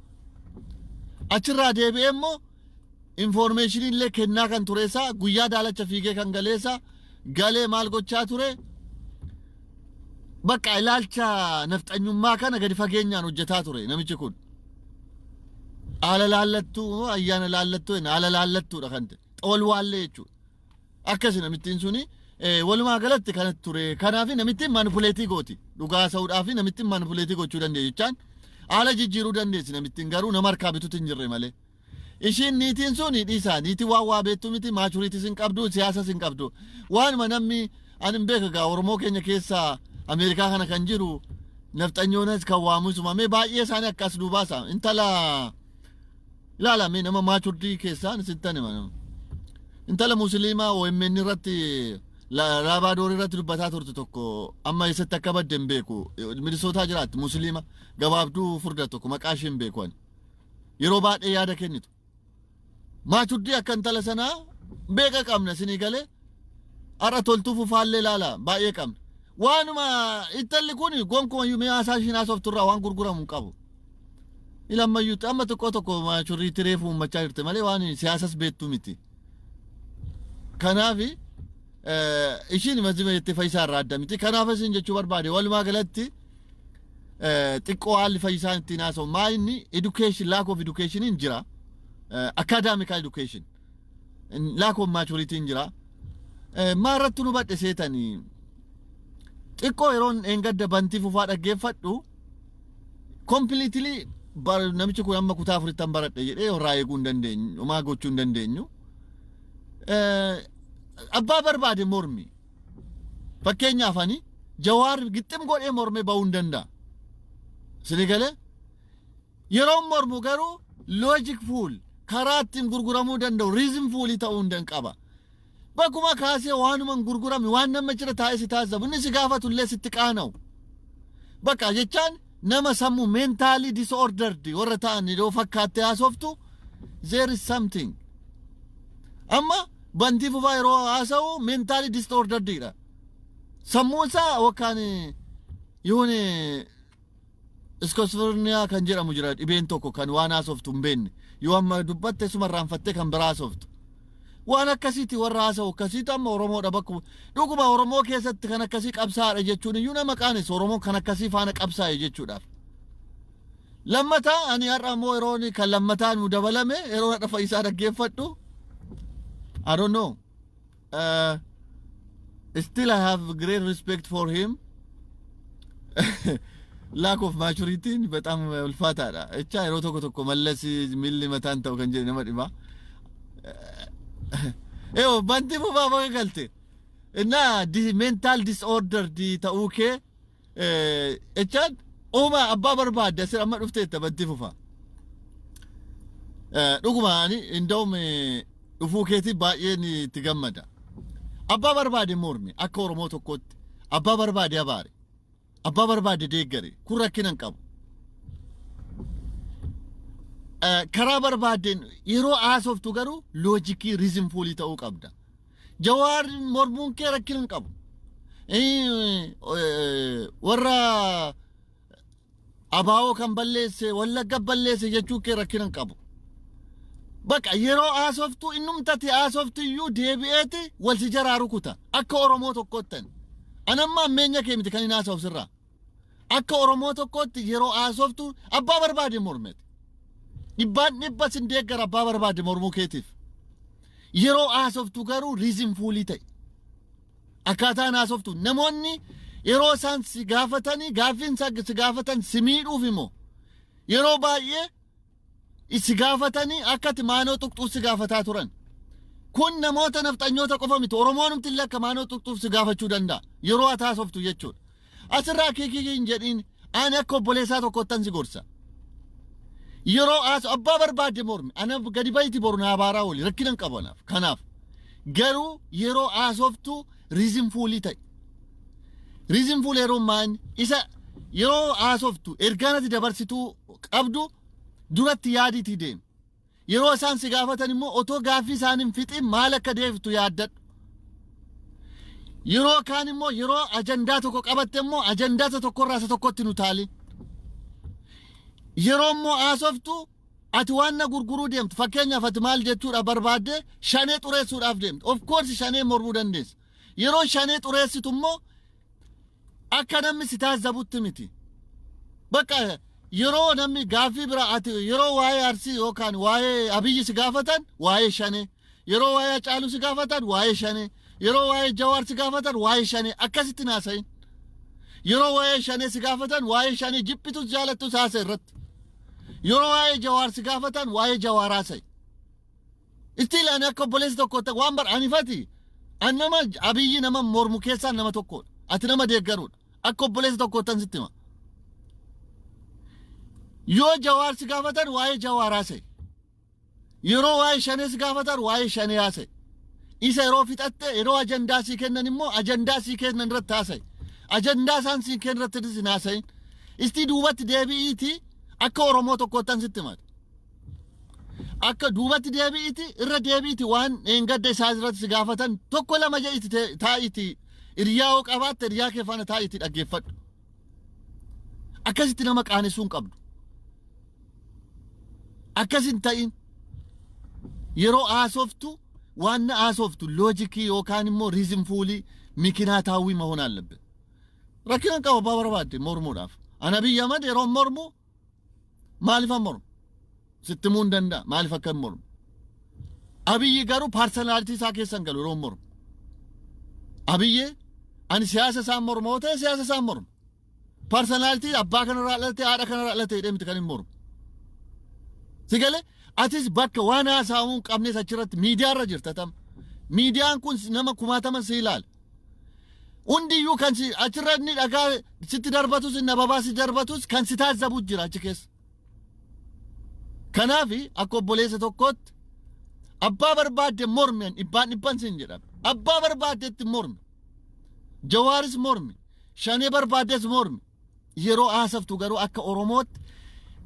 Achirraa deebi'ee immoo information illee kennaa kan tureessa, guyyaa daalacha fiigee kan galeessa galee maal gochaa ture? Bakka ilaalcha nafxanyummaa kana gadi fageenyaan hojjetaa ture namichi kun. Haala laallattuu, ayyaana laallattuu, haala laallattuudha kan ta'e. Xawalwaallee jechuudha. Akkasi namittiin suni walumaa galatti kanatti ture. Kanaaf namittiin manipulate gooti. Dhugaa haasa'uudhaaf namittiin manipulate gochuu dandeessi jechaan haala jijjiiruu dandeessi namittiin, garuu nama harkaa bituutti hin jirre malee. Ishiin niitiin sun dhiisaa, niitii waan waa beektu miti, maturity s hin qabdu, siyaasas hin qabdu. Waanuma namni ani hin beeka gaa, Oromoo keenya keessaa Ameerikaa kana kan jiru nafxanyoonas kan waamusuma mee baay'ee isaanii akkas duubaasa. Intala ilaala mee, nama matured keessaa sittan hima. Intala musliimaa OMN irratti Laabaadoor irratti dubbataa turte tokko amma eessatti akka badde hin beeku. Minisootaa jiraatti, musliima gabaabduu furda tokko, maqaa ishee hin beeku ani. Yeroo baay'ee yaada kennitu. Matured akka intala sanaa beeka qabna isinii galee, har'a toltuu fufaallee ilaala, baay'ee qabna. Waanuma intalli kun gonkumayyuu mee haasaa ishiin haasofturraa waan gurguramu hin qabu. Ilammayyuu amma xiqqoo tokko maturity reefu uummachaa jirti malee waan siyaasas beektu miti. Kanaaf ishiin mazima jettee fayyisaa irraa adda miti. Kanaaf isin jechuu barbaade, walumaa galatti xiqqoo haalli fayyisaan ittiin haasa'u maa inni education, lack of education hin jira. Academical education. Lack of maturity hin jira. Maa irratti nu badhe seetanii, xiqqoo yeroon eengadda bantii fufaa dhaggeeffadhu, completely namichi kun amma kutaa 4ttan baradhe jedhee irraa eeguu hin dandeenyu, homaa gochuu hin dandeenyu. Abbaa barbaade mormi. Fakkeenyaaf ani Jawaar gixxim godhee mormee ba'uu hin danda'a. Isinii galee, yeroon mormu garuu logic fuul karaa ittiin gurguramuu danda'u, reasonful ta'uu hin qaba. Bakkuma kaasee waanuma hin gurgurame, waan nama jira taa'ee si taasisamu, inni si gaafatu illee sitti qaana'u. Bakka jechaan nama sammuu mentally disordered warra ta'an yoo fakkaattee haasoftu, there is something. Amma bantii fufaa yeroo haasa'u mentally disordered dha. Sammuun isaa yookaan yoon schizophrenia kan jedhamu jira, dhibeen tokko kan waan haasoftu hin beekne, yoo amma dubbatte suma irraanfattee kan biraa haasoftu. Waan akkasiiti warra haasa'u akkasiitu amma Oromoodha bakkuma dhuguma Oromoo keessatti kan akkasii qabsaa'aadha jechuun iyyuu nama qaanes, Oromoo kan akkasii faana qabsaa'e jechuudhaaf. Lammataa ani har'a immoo yeroon kan lammataa nu dabalame yeroo har'a Fayyisaa dhaggeeffadhu, I don't know. Still I have great respect for him. Lack of maturity በጣም ulfaataadha. Jecha yeroo tokko tokko Mallas miilli mataan ta'u kan jedhe nama dhiba. Eewo banti fufaa baga galte. Innaa mental disorder ta'uu kee jechaan uuma abbaa barbaadde asir amma dhufteetta banti fufaa. Dhuguma ani inda'um dhufuu keetii baay'een itti gammada. Abbaa barbaade mormi akka Oromoo tokkootti, abbaa barbaade abaare, abbaa barbaade deeggare, kun rakkina hin qabu. Karaa barbaaddeen yeroo haasoftu garuu logic, reasonful ta'uu qabda. Jawaar mormuun kee rakkina hin qabu. Warra abaa'oo kan balleesse, Wallagga balleesse jechuun kee rakkina hin qabu. Bakka yeroo haasoftu innumtati haasoftu iyyuu deebi'eeti wal si jaraa rukuta akka Oromoo tokkoottan. Anamma ammeenya kee miti kan hin haasa'u sirraa. Akka Oromoo tokkootti yeroo haasoftu abbaa barbaade mormete. Dhibbaan dhibba sin deeggara abbaa barbaade mormuu keetiif. Yeroo haasoftu garuu reasonful ta'e. Akkaataan haasoftu namoonni yeroo isaan si gaafatanii gaaffiin si gaafatan si miidhuuf immoo yeroo baay'ee si gaafatanii akka ati maanoo tuqxuuf si gaafataa turan. Kun namoota nafxanyoota qofa miti, Oromoonumti illee akka maanoo tuqxuuf si gaafachuu danda'a yeroo ati haasoftu jechuudha. Asirraa kiikii hin jedhiin, ani akka obboleessaa tokkottan si gorsa. Yeroo haasu abbaa barbaadde mormi, ana gadi bayti boru na abaaraa ooli, rakkina hin qabu anaaf. Kanaaf garuu yeroo haasoftu reasonful ta'e. Reasonful yeroo maan isa yeroo haasoftu ergaan ati dabarsituu qabdu duratti yaadiitii deemi. Yeroo isaan si gaafatan immoo otoo gaaffii isaan hin fixin maal akka deebiftu yaaddadhu. Yeroo kaan immoo yeroo ajandaa tokko qabatte immoo ajandaa isa tokkorraa isa tokkotti nu taalin. Yeroo immoo haasoftu ati waan na gurguruu deemtu, fakkeenyaaf ati maal jechuudha barbaadde, Shanee xureessuudhaaf deemtu. Of course Shanee mormuu dandeessa. Yeroo Shanee xureessitu immoo akka namni si taazzabutti miti. Bakka yeroo namni gaaffii bira ati yeroo waa'ee Arsii yookaan waa'ee Abiyyi si gaafatan waa'ee Shanee, yeroo waa'ee Hacaaluu si gaafatan waa'ee Shanee, yeroo waa'ee Jawaar si gaafatan waa'ee Shanee akkasitti naasayin. Yeroo waa'ee Shanee si gaafatan waa'ee Shanee jibbitus jaalattus haasa irratti. Yeroo waa'ee Jawaar si gaafatan waa'ee Jawaar haasa'i. Itti ani akka obboleessi tokko waan bar anifati an nama Abiyyi nama mormu keessaa nama tokkodha. Ati nama deeggaruudha. Akka obboleessi tokkottan sitti hima. Yoo Jawaar si gaafatan waa'ee Jawaar haasa'i. Yeroo waa'ee Shanee si gaafatan waa'ee Shanee haasa'i. Isa yeroo fixatte yeroo ajandaa sii kennan immoo ajandaa sii kennan irratti haasa'i. Ajandaa isaan sii kennan irratti hin haasa'in. Istii duubatti deebi'iitii akka Oromoo tokkottan sitti himata. Akka duubatti deebi'iiti, irra deebi'iiti, waan dheengadda isaa irratti si gaafatan tokko lama jedhiiti taa'iiti, hiriyaa yoo qabaatte hiriyaa kee faana taa'iiti dhaggeeffadhu. Akkasitti nama qaanessuu hin qabdu. Akkas hin ta'in. Yeroo haasoftu waan na haasoftu logic yookaan immoo reasonful ምክንያታዊ መሆን አለብን። Rakkina qaba abbaa barbaadde mormuudhaaf. Ana Abiyyi Ahmad yeroo mormu maaliif mormu? Sitti himuu hin danda'a maaliif akka hin mormu. Abiyyi garuu personality isaa keessa hin galu yeroo mormu. Abiyyi ani siyaasa isaan morma yoo ta'e siyaasa isaan morma. Personality abbaa kanarraa dhalate, haadha kanarraa dhalate jedhee miti kan hin mormu. Si galee atis bakka waan haasa'amuu hin qabnes achirratti miidiyaarra jirta tam. Miidiyaan kun nama kumaatama si ilaala. Hundiyyuu kan si achirra inni dhagaa sitti darbatus, inni ababaa si darbatus kan si taazzabu jira achi keessa. Kanaaf akka obboleessa tokkootti abbaa barbaadde mormi, dhibbaan dhibban siin jedhama. Abbaa barbaaddetti mormi. Jawaaris mormi. Shanee barbaaddes mormi. Yeroo haasaftu garuu akka Oromootti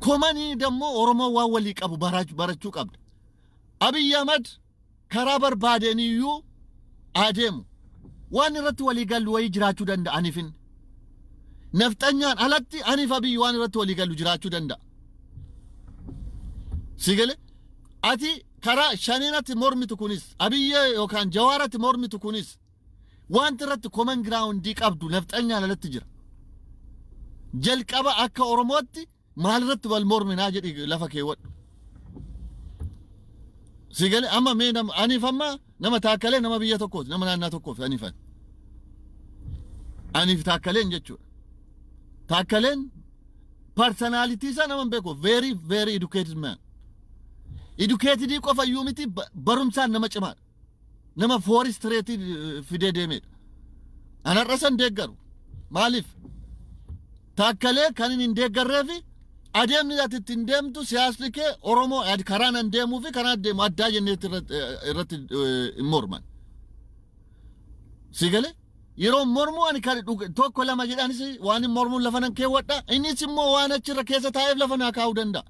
common dammoo Oromoo waan walii qabu barachuu qabda. Abiyyi Ahmad karaa barbaadeen iyyuu adeemu. Waan irratti walii gallu wayii jiraachuu danda'a anifin. Nafxanyaan alatti aniif Abiyyi waan irratti walii gallu jiraachuu danda'a. Si galee ati karaa Shaneenatti mormitu kunis, Abiyyee yookaan Jawaaratti mormitu kunis, wanti irratti common ground qabdu nafxanyaan alatti jira. Jalqaba akka Oromootti Maalirratti wal morminaa jedhi lafa keewwadhu. Sigalee amma mee nama aniif amma nama Taakkalee nama biyya tokkooti, nama naannaa tokkooti aniifan. Aniif Taakkaleen jechuudha. Taakkaleen personality isaa nama beeku, very very educated man. Educated qofa iyyuu miti, barumsaan nama cimaadha. Nama forestreetii fidee deemedha. Anarra san deeggaru. Maaliif? Taakkalee kan inni hin deeggarreefi adeemni ati ittiin deemtu, siyaasni kee Oromoo karaan an deemuu fi karaan deemu addaa jenneetti irratti hin morman. Si galee? Yeroo mormuu ani kan tokko lama jedhanis waan hin mormuun lafa nan keewwadha. Innis immoo waan achirra keessa taa'eef lafa naa kaa'uu danda'a.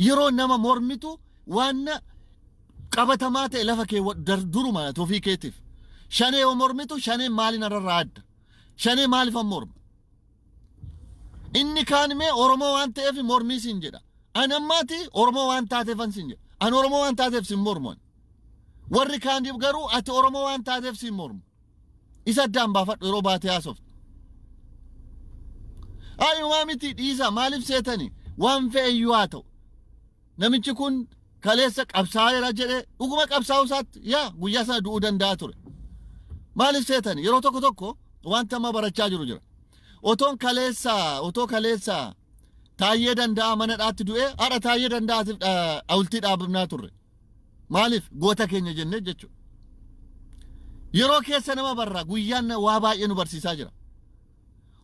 Yeroo nama mormitu waan qabatamaa ta'e lafa keewwadhu duruma ofii keetiif. Shanee yoo mormitu, shaneen maaliin irraa adda? Shanee maaliif morma? Inni kaan mee Oromoo waan ta'eef mormii siin jedha. Ani ammaati Oromoo waan taateefan siin jedha. Ani Oromoo waan taateef siin mormu. Warri kaan garuu ati Oromoo waan taateef siin mormu. Isa addaan baafadhu yeroo baatee haasoftu. Ayumaa miti, dhiisa. Maaliif seetani? Waan fe'e iyyuu haa ta'u. Namichi kun kaleessa qabsaa'eera jedhee, dhuguma qabsaa'uu isaatti yaa guyyaa sana du'uu danda'a ture. Maaliif seetani? Yeroo tokko tokko wanta amma barachaa jiru jira. Otoon kaleessa, otoo kaleessa Taayyee Danda'a mana dhaatti du'ee, har'a Taayyee Danda'aatiif hawultii dhaabnaa turre. Maaliif? Goota keenya jennee jechuudha. Yeroo keessa nama barra, guyyaan waa baay'ee nu barsiisaa jira.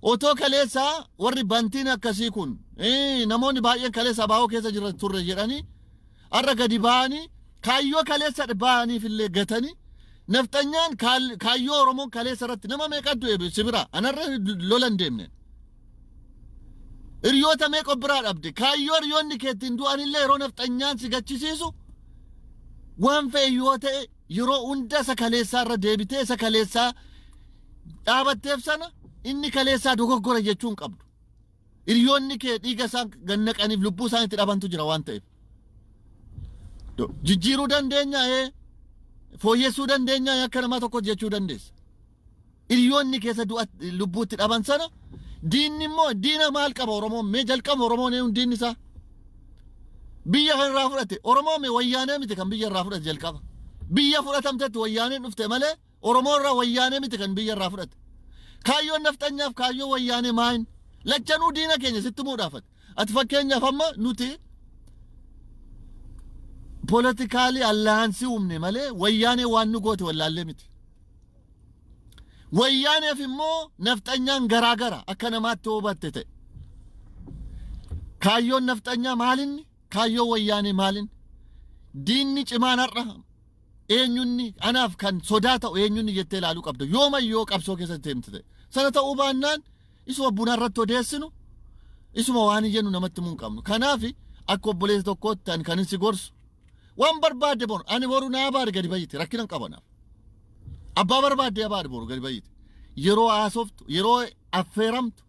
Otoo kaleessa warri bantiin akkasii kun, namoonni baay'een kaleessa abaa'oo keessa jira turre jedhanii har'a gadi ba'anii kaayyoo kaleessa ba'aniif illee gatanii, nafxanyaan kaayyoo Oromoon kaleessa irratti nama meeqa du'e si bira anarra lola hin deemne. Hiriyoota meeqa biraa dhabde? Kaayyoo hiriyoonni keettiin du'anillee yeroo nafxanyaan si gachisiisu, waan fe'e yoo ta'e, yeroo hunda isa kaleessaa irra deebitee isa kaleessaa dhaabatteef sana inni kaleessaa dogoggora jechuu hin qabdu. Hiriyoonni kee dhiiga isaan gannaqaniif lubbuu isaan itti dhabantu jira waan ta'eef. Jijjiiruu dandeenya, fooyyessuu dandeenya, akka nama tokko jechuu dandeessa. Hiriyoonni keessa du'a lubbuutti dhaban sana diinni immoo diina maal qaba Oromoon? Mee jalqaba Oromoon eenyu diinni isaa? Biyya kan irraa fudhate Oromoo mee Wayyaanee miti kan biyya irraa fudhate jalqaba. Biyya fudhatamtetti Wayyaaneen dhufte malee Oromoo irraa Wayyaanee miti kan biyya irraa fudhate. Kaayyoon nafxanyaaf kaayyoo Wayyaanee maayin? Lachanuu diina keenya sitti muudhaafate. Ati fakkeenyaaf amma nuti political alliance uumne malee Wayyaanee waan nu goote wallaallee miti. Wayyaaneef immoo nafxanyaan garaa gara akka namaatti hubatte ta'e. Kaayyoon nafxanyaa maalinni? Kaayyoon Wayyaanee maalin? Diinni cimaan har'a eenyunni, anaaf kan sodaa ta'u eenyunni jettee ilaaluu qabda. Yooma yoo qabsoo keessatti deemte ta'e. Sana ta'uu baannaan isuma buna irratti odeessinu, isuma waan jennu namatti himuu hin qabnu. Kanaaf akka obboleessa tokkootti ani kan si gorsu, waan barbaadde boru ani boru naa baari gadi bayyite, rakkina hin qabu anaaf. Abbaa barbaadde abaari boru gadi bayyite. Yeroo haasoftu, yeroo affeeramtu,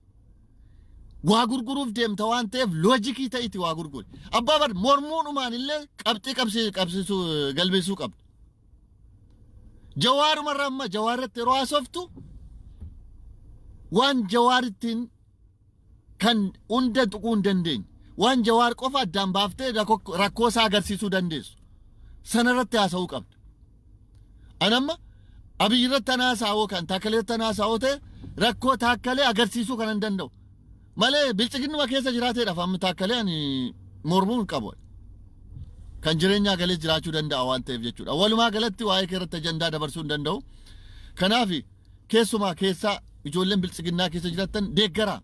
waa gurguruuf deemta waan ta'eef logic ta'iti waa gurguri. Abbaa bar mormuudhumaan illee qabxii qabsiisuu galmeessuu qabda. Jawaarumarra amma Jawaarratti yeroo haasoftu, waan Jawaarittiin kan hunda tuquu hin dandeenye, waan Jawaar qofa addaan baaftee rakkoo isaa agarsiisuu dandeessu sanarratti haasa'uu qabda. Anamma Abiyyi irratti an haasa'oo kan Taakkalee irratti an haasa'oo ta'e, rakkoo Taakkalee agarsiisuu kan hin danda'u. Malee bilchiginnuma keessa jiraateedhaaf amma Taakkalee ani mormuu hin qabu. Kan jireenyaa galee jiraachuu danda'a waan ta'eef jechuudha. Walumaa galatti waa'ee kee irratti ajandaa dabarsuu hin danda'u. Kanaaf keessumaa keessaa ijoolleen bilchiginnaa keessa jiraattan deeggaraa.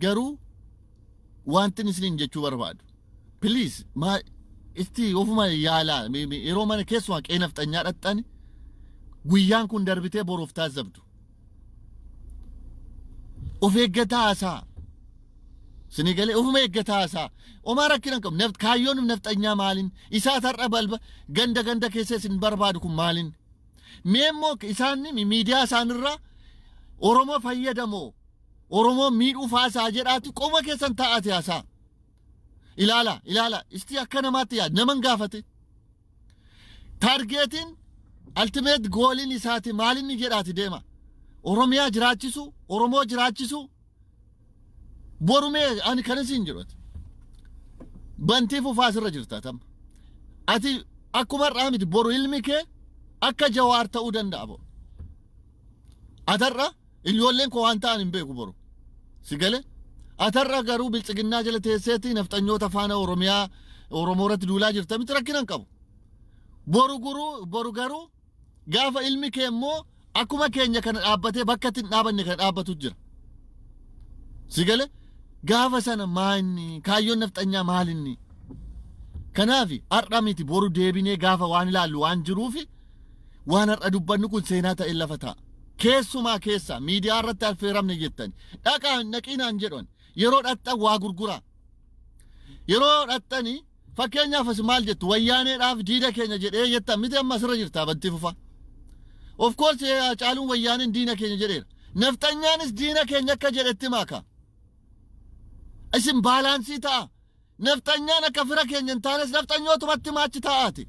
Garuu wanti isiniin jechuu barbaadu, please, maa itti ofuma yaalaa. Yeroo mana keessumaa qe'ee nafxanyaa dhaxxani, guyyaan kun darbitee boruuf taazabdu. Of eeggataa haasaa. Sinii galee? Ofuma eeggataa haasaa. Omaa rakkina hin qabu. Kaayyoon nafxanyaa maaliin? Isaa tarra balba ganda ganda keessa isin barbaadu kun maaliin? Mee immoo isaan miidiyaa isaanirraa Oromoo fayyadamoo Oromoo miidhuuf haasaa jedhaati qoma keessan taa'aati haasaa. Ilaala, ilaala, isti akka namaatti yaad naman gaafate. Targetiin, ultimate goaliin isaati maalinni jedhaati deema. Oromiyaa jiraachisu, Oromoo jiraachisu. Borumee ani kana siin jedhu ati. Bantii Fufaa asirra jirta tamma. Ati akkuma har'aa miti, boru ilmi kee akka Jawaar ta'uu danda'a boru. Atarra ijoolleen koo waan ta'an hin beeku boru. Si gale? Atarra garuu biltsiginnaa jala teesseetti nafxanyoota faana Oromiyaa Oromoo irratti duulaa jirta miti, rakkina hin qabu. Boru garuu gaafa ilmi kee immoo akkuma keenya kana dhaabbatee bakka itti hin dhaabanne kana dhaabbatu jira. Si gale? Gaafa sana maalinni kaayyoon nafxanyaa maalinni? Kanaaf har'a miti, boru deebinee gaafa waan ilaallu waan jiruufi waan har'a dubbannu kun seenaa ta'e lafa ta'a. Keessumaa keessa miidiyaa irratti affeeramne jettani. Dhaqaa naqinaan jedhan, yeroo dhaqxan waa gurguraa. Yeroo dhaqxanii fakkeenyaaf as maal jettu, wayyaaneedhaaf diina keenya jedhee jettan miti, amma asirra jirta Bantii Fufa. Of course, Caaluun wayyaaneen diina keenya jedheera. Nafxanyaanis diina keenya akka jedhetti maaka. Isin balance ta'a. Nafxanyaan akka fira keenya hin taanes nafxanyootumatti maachi taa'aati.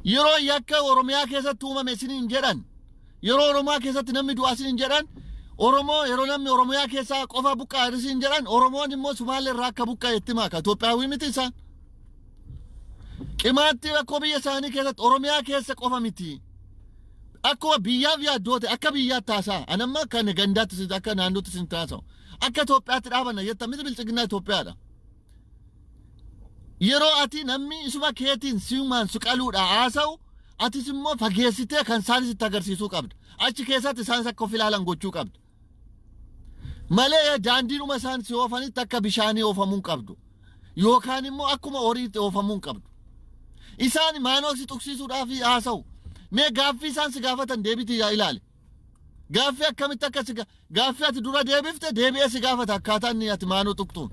Yeroo yakka Oromiyaa keessatti uumame isiniin jedhan, yeroo Oromiyaa keessatti namni du'aa isiniin jedhan, Oromoo yeroo namni Oromiyaa keessaa qofa buqqa'e isiniin jedhan, Oromoon immoo Sumaalee irraa akka buqqa'e itti maaka. Itoophiyaawii miti isaan. Qimaatti rakkoo biyya isaanii keessatti Oromiyaa keessa qofa miti. Akkuma biyyaaf yaaddoote akka biyyaatti haasa'a. Anamma akka gandaatti akka naannootti isin taasa'u. Akka Itoophiyaatti dhaabanna jettan miti, biltsiginnaa Itoophiyaadha. Yeroo ati namni isuma keetiin siumaan suqaluudha haasa'u, atis immoo fageessitee kan isaanis itti agarsiisuu qabda. Achi keessatti isaanis akka of ilaalan gochuu qabda. Malee daandiidhuma isaan si oofanitti akka bishaanii oofamuu hin qabdu. Yookaan immoo akkuma horiitti oofamuu hin qabdu. Isaan maanoo si tuqsiisuudhaaf haasa'u. Mee gaaffii isaan si gaafatan deebitii yaa ilaali. Gaaffii akkamitti akka si gaaffii ati dura deebifte deebi'ee si gaafata akkaataa inni ati maanoo tuqxuun.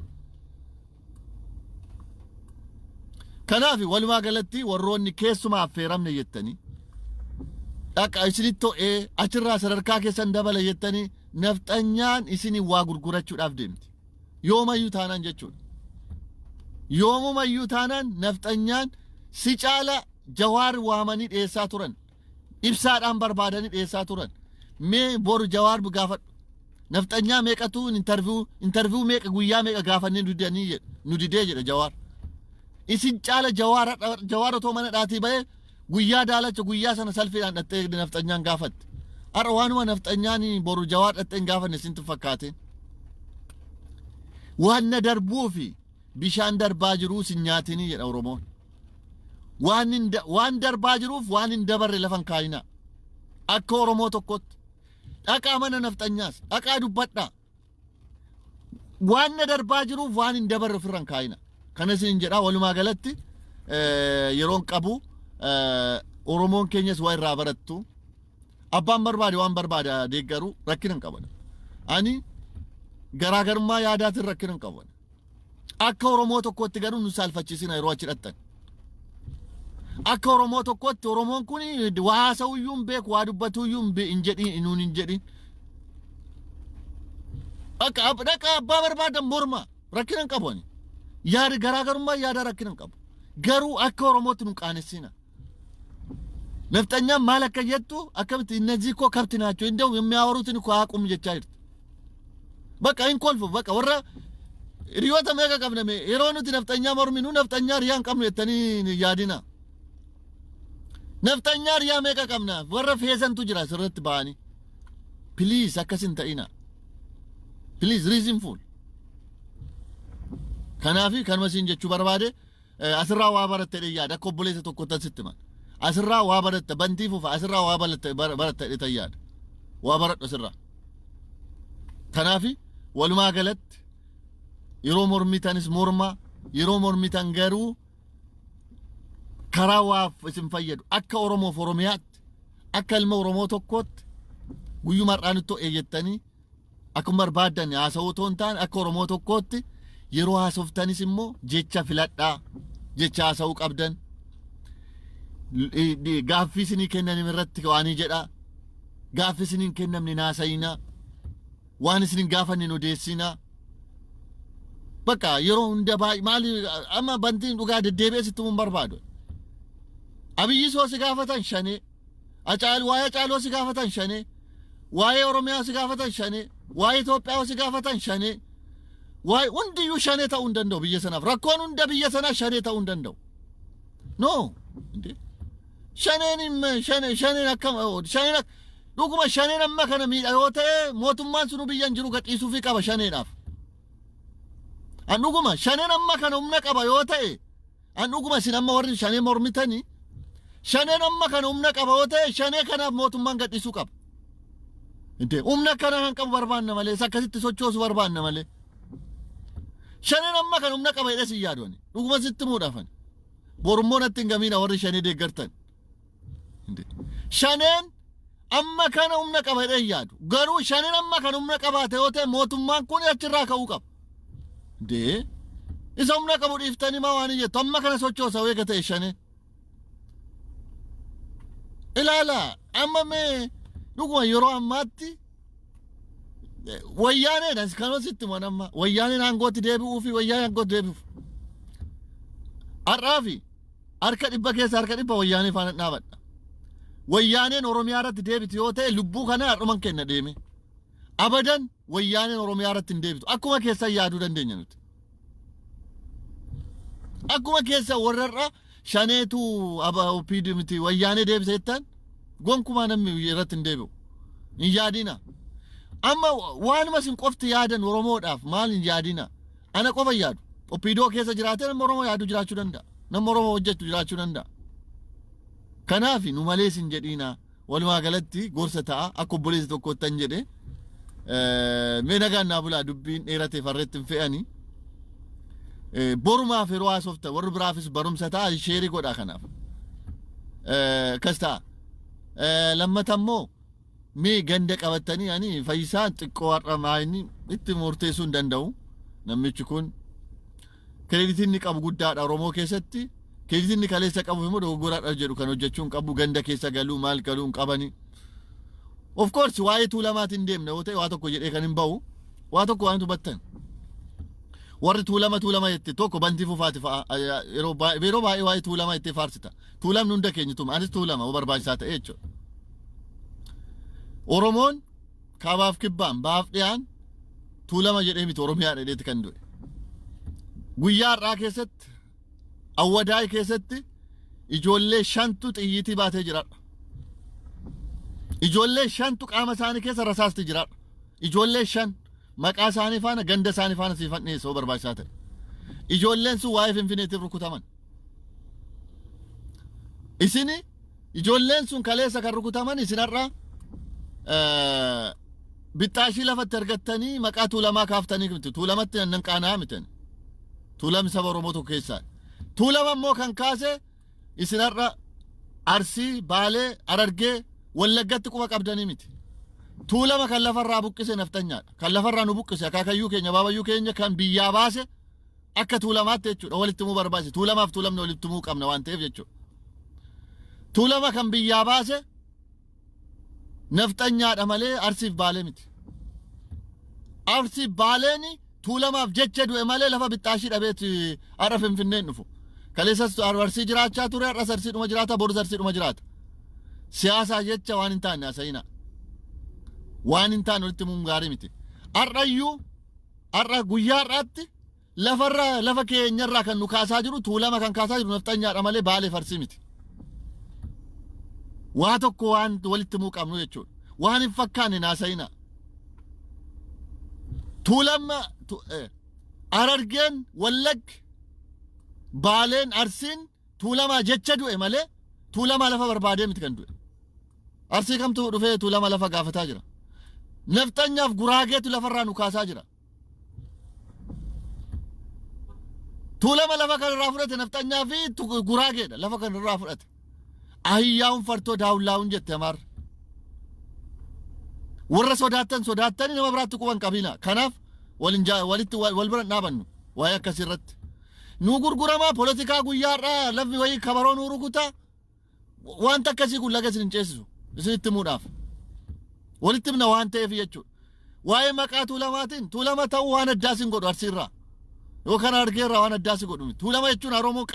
Kanaaf walumaa galatti warroonni keessumaa affeeramne jettanii dhaqa isinitti to'ee achirraa sadarkaa keessan dabala jettanii, nafxanyaan isinii waa gurgurachuudhaaf deemti. Yoomayyuu taanaan jechuudha. Yoomumayyuu taanaan nafxanyaan si caala Jawaar waamanii dhiyeessaa turan. Ibsaadhaan barbaadanii dhiyeessaa turan. Mee boru Jawaar gaafadhu. Nafxanyaa meeqatu interview meeqa guyyaa meeqa gaafannee nu didanii jedhe, nu didee jedhe Jawaar. Isin caala Jawaar, Jawaar otoo mana dhaatii bahee guyyaa daalacha guyyaa sana salfiidhaan dhattee nafxanyaan gaafatte. Har'a waanuma nafxanyaan boru Jawaar dhattee hin gaafanne isintu fakkaateen. Waan na darbuu fi bishaan darbaa jiruu sin nyaatinii jedha Oromoon. Waan darbaa jiruuf waan hin dabarre lafa hin kaayinaa. Akka Oromoo tokkotti. Dhaqaa mana nafxanyaas dhaqaa dubbadhaa. Waan na darbaa jiruuf waan hin dabarre ofirra hin kaayina. Kana isin jedhaa, walumaa galatti yeroon qabu Oromoon keenyas waa irraa barattu. Abbaan barbaade waan barbaade deeggaru rakkina hin qaban. Ani garaagarummaa yaadaatiin rakkina hin qaban. Akka Oromoo tokkotti garuu nu saalfachiisina yeroo achi dhaqxan. Akka Oromoo tokkotti Oromoon kun waa haasa'uyyuu hin beeku, waa dubbatuyyuu hin jedhin nuun hin jedhin. Akka dhaqa abbaa barbaadan morma rakkina hin qabu ani. Yaada garaagarummaa yaadaa rakkina hin qabu. Garuu akka Oromootti nu qaanessina. Nafxanyaan maal akka jettu akkamitti እነዚህ እኮ ከብት ናቸው እንደው የሚያወሩትን እኮ አያውቁም jechaa jirti. Bakka hin kolfu, bakka warra hiriyoota meeqa qabna mee, yeroo nuti nafxanyaa morminu nafxanyaa riyaa hin qabnu jettanii hin yaadina. Nafxanyaa riyaa meeqa qabna, warra feesantu jira asirratti ba'anii. Please, akkas hin ta'ina. Please, reasonful. Kanaafi kanuma siin jechuu barbaade, asirraa waa baratte dhee yaada, akka obboleessa tokko sitti himan. Asirraa waa baratte, Bantii Fufa, asirraa waa baratte dhee yaada. Waa baradhu asirraa. Kanaafi walumaa galatti yeroo mormitanis morma, yeroo mormitan garuu karaa waaf isin fayyadu akka Oromoof Oromiyaatti, akka ilma Oromoo tokkootti guyyuma har'aa nutti to'e jettanii akkuma barbaaddan haasa'uu otoo hin taane, akka Oromoo tokkootti yeroo haasoftanis immoo jecha filadhaa, jecha haasa'uu qabdan, gaaffii isinii kennan irratti waanii jedha, gaaffii isinii hin kennamne naasayinaa, waan isin hin gaafanne hin odeessinaa. Bakka yeroo hunda baay'ee maali amma Bantiin dhugaa deddeebi'ee sitti hin barbaadu. Abiyyi soo si gaafatan shanee. Acaalu waa'ee Acaaloo si gaafatan shanee. Waa'ee Oromiyaa si gaafatan shanee. Waa'ee Itoophiyaa si gaafatan shanee. Waa'ee hundiyyuu shanee ta'uu hin danda'u biyya sanaaf. Rakkoon hunda biyya sanaa shanee ta'uu hin danda'u. No. Shaneen shaneen akkam shaneen dhuguma shaneen amma kana miidha yoo ta'e mootummaan sunu biyya hin jiru gadhiisuufii qaba shaneedhaaf. An dhuguma shaneen amma kana humna qaba yoo ta'e, an dhuguma isin amma warri shanee mormitanii, shaneen amma kana humna qaba yoo ta'e, shanee kanaaf mootummaan gadhiisuu qaba. Humna akkana kan qabu barbaanna malee, akkasitti sochoosu barbaanna malee. Shaneen amma kana humna qaba jedhee sin yaadu ani. Dhuguma sitti muudhaafani. Borummoo natti hin gamiina warri shanee deeggartan. Shaneen amma kana humna qaba jedhee hin yaadu. Garuu shaneen amma kana humna qabaate yoo ta'e, mootummaan kun achirraa ka'uu qaba. Dee isa humna qabu dhiiftanii maa waan jettu? Amma kana sochoosa weega ta'e shanee. Ilaala, amma mee dhuguma yeroo ammaatti wayyaaneedha kan sitti himan. Amma wayyaaneen aangootti deebi'uu fi wayyaaneen aangootti deebi'uuf har'aa fi harka 100 keessa harka 100 wayyaanee faana dhaabadha. Wayyaaneen Oromiyaa irratti deebiti yoo ta'e, lubbuu kana har'uman kenna deeme. Abadan wayyaaneen Oromiyaa irratti hin deebitu. Akkuma keessa yaaduu dandeenya nuti. Akkuma keessa warrarra shaneetu OPD miti wayyaanee deebisa jettan, gonkumaa namni irratti hin deebi'u. Hin yaadina. Amma waanuma isin qofti yaadan Oromoodhaaf maal hin yaadina. Ana qofa yaadu. OPDO keessa jiraatee nama Oromoo yaadu jiraachuu danda'a. Nama Oromoo hojjetu jiraachuu danda'a. Kanaaf nu malees hin jedhiina. Walumaa galatti gorsa ta'a akka obboleessa tokkotti tan jedhe. Mee nagaan naa bulaa, dubbiin dheerate farreetti hin fe'ani. Borumaaf yeroo haasofta warri biraafis barumsa ta'a, share godhaa kanaaf. Akkas ta'a. Lammata immoo mee ganda qabatanii ani fayyisaan xiqqoo har'a maayini itti murteessuu hin danda'u. Namichi kun creditiin inni qabu guddaadha Oromoo keessatti. Creditiin inni kaleessa qabu immoo dogoggoraadha jedhu kan hojjechuu hin qabu, ganda keessa galuu maal galuu hin qabani. Of course waa'ee Tuulamaatiin deemna yoo ta'e, waa tokko jedhee kan hin bahu, waa tokko waan hubattan. Warri Tuulama Tuulama jette tokko Bantii Fufaati fa'a yeroo baay'ee waa'ee Tuulama jettee faarsita. Tuulamni hunda keenya tuma, anis Tuulama yoo barbaachisaa ta'e jechuudha. Oromoon kaabaaf kibbaan, baaf dhiyaan Tuulama jedhee miti, Oromiyaa jedheeti kan du'e. Guyyaa har'aa keessatti Awwadaay keessatti ijoollee shantu xiyyiitii baatee jiraadha. Ijoollee shantu qaama isaanii keessa rasaasti jiraadha. Ijoollee 5 maqaa isaanii faana, ganda isaanii faana siifan dhiyeessa yoo barbaachisaa ta'e. Ijoolleen sun waa'ee Finfinneetiif rukutaman. Isini ijoolleen sun kaleessa kan rukutaman, isin har'a bixxaashii lafatti argattanii maqaa Tuulamaa kaaftanii miti. Tuulamatti nan qaana'aa miti. Tuulamni saba Oromoo tokko keessaa. Tuulama immoo kan kaase isin har'a Arsii, Baalee, Harargee, Wallaggatti quba qabdanii miti. Tuulama kan lafarraa buqqise nafxanyaadha. Kan lafarraa nu buqqise, akaakayyuu keenya, baabayyuu keenya kan biyyaa baase akka Tuulamaatti jechuudha. Walitti himuu barbaachisa. Tuulamaaf Tuulamni walitti himuu qabna waan ta'eef jechuudha. Tuulama kan biyyaa baase nafxanyaadha malee Arsiif Baalee miti. Arsiif Baaleen Tuulamaaf jecha du'e malee lafa bixxaashii dhabeeti har'a Finfinneen dhufu. Kaleessas Arsii jiraachaa ture, har'as Arsiidhuma jiraata, borus Arsiidhuma jiraata. Siyaasaa jecha waan hin taane haasa'ina. Waan hin taane walitti himuun gaarii miti. Har'ayyuu, har'a guyyaa har'aatti lafarra lafa keenyarraa kan nu kaasaa jiru, Tuulama kan kaasaa jiru nafxanyaadha malee Baalee Arsii miti. Waa tokko waan walitti himuu qabnu jechuudha. Waan hin fakkaanne naasa'ina. Tuulama, Harargeen, Wallaggi, Baaleen, Arsiin Tuulamaa jecha du'e malee Tuulamaa lafa barbaadee miti kan du'e. Arsii kamtu dhufee Tuulama lafa gaafataa jira? Nafxanyaaf Guraageetu lafarraa nu kaasaa jira. Tuulama lafa kanarraa fudhate nafxanyaa fi Guraageedha lafa kanarraa fudhate. Ahiyyaa'uun fartoo daawullaa'uun jette Amaarri. Warra sodaattan sodaattanii nama biraatti quban qabina. Kanaaf walitti wal bira hin dhaabannu waa'ee akkasii irratti. Nu gurguramaa polotikaa guyyaa har'aa lafni wayii kabaroo nu rukutaa. Wanta akkasii kun laga isin hin ceesisu isinitti himuudhaaf. Walitti himna waan ta'eef jechuudha. Waa'ee maqaa Tuulamaatiin Tuulama ta'uu waan addaa sin godhu Arsiirraa. Yookaan Harargeerraa waan addaa si godhu miti. Tuulama jechuun Oromoo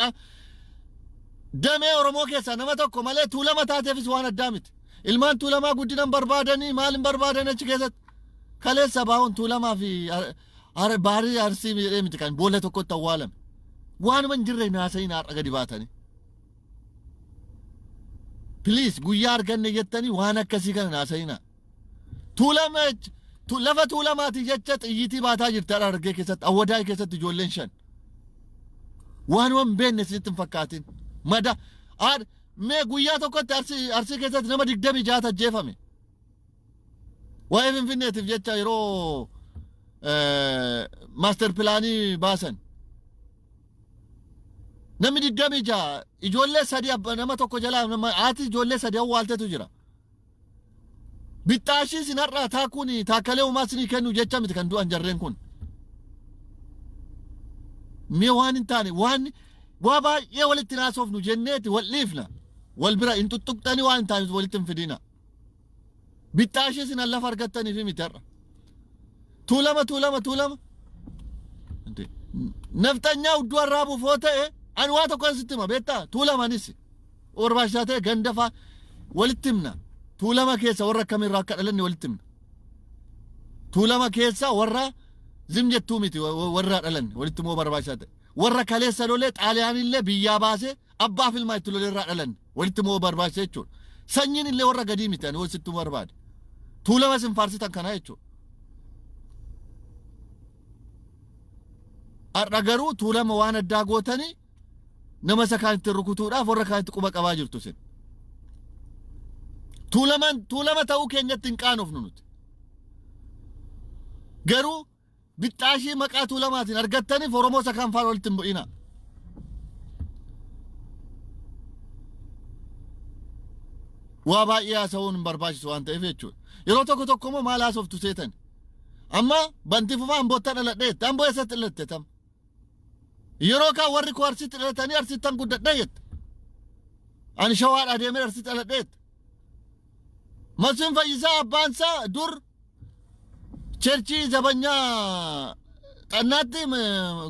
damee Oromoo keessaa nama tokko malee Tuulama taateefis waan addaa miti. Ilmaan Tuulamaa guddina hin barbaadanii, maal hin barbaadan achi keessatti. Kaleessa baa'uun Tuulamaa fi Baarii Arsii jedhee miti kan boolla tokkotti awwaalame. Waanuma hin jirre hin haasayin har'a gadi baatanii. Please, guyyaa arganne jettanii waan akkasii kana hin haasayinaa. Tuulama lafa Tuulamaati jecha xiyyiitii baataa jirti har'a Harargee keessatti, Awwadaay keessatti ijoolleen 5. Waanuma hin beekne isinitti hin fakkaatin. Mada mee guyyaa tokkotti Arsii keessatti nama 26 ajjeefame. Waa'ee Finfinneetiif jecha yeroo master planii baasan. Namni 26, ijoollee sadi nama tokko jalaa haati ijoollee sadi awwaaltetu jira. Bixxaashii isin har'aa taakuun taakkalee uumaa isinii kennu jecha miti kan du'an jarreen kun. Mee waan hin taane, waan waa baay'ee walitti naasofnu jenneeti wal dhiifna. Wal bira hin tuttuqxanii, waan hin taane walitti hin fidina. Bixxaashii isin lafa argattaniif miti har'a. Tuulama, Tuulama, Tuulama. Nafxanyaa hudduu arraabuuf yoo ta'e, ani waa tokko sitti hima, beektaa? Tuulamanis barbaachisaa ta'e ganda faa walitti himna. Tuulama keessa warra akkamirraa akka dhalanne walitti himna. Tuulama keessa warra zim jettuu miti, warra dhalanne walitti himuu barbaachisaa ta'e. Warra kaleessa lolee Xaaliyaanillee biyyaa baasee abbaa filmaa itti lolee irraa dhalanne walitti himuu barbaachisa jechuudha. Sanyiin illee warra gadii miti, ani sitti himuu barbaade. Tuulama isin faarsitan kanaa jechuudha. Har'a garuu Tuulama waan addaa gootanii nama isa kaan ittiin rukutuudhaaf warra kaan itti quba qabaa jirtu isin. Tuulaman Tuulama ta'uu keenyatti hin qaanofnu nuti. Garuu bixxaashii maqaa Tuulamaatiin argattaniif Oromoo isa kaan faana walitti hin bu'ina. Waa baay'ee haasa'uun hin barbaachisu waan ta'eef jechuudha. Yeroo tokko tokko immoo maal haasoftu seetan? Amma Bantii Fufaa Ambootti dhaladheette. Amboo eessatti dhalatte tam? Yeroo kaan warri koo Arsiitti dhalatanii Arsiittan guddadhee jette. Ani Shawaadhaa deemee Arsiitti dhaladheette. Masfiin Fayyisaa abbaan isaa dur cherchii zabanyaa xannaatti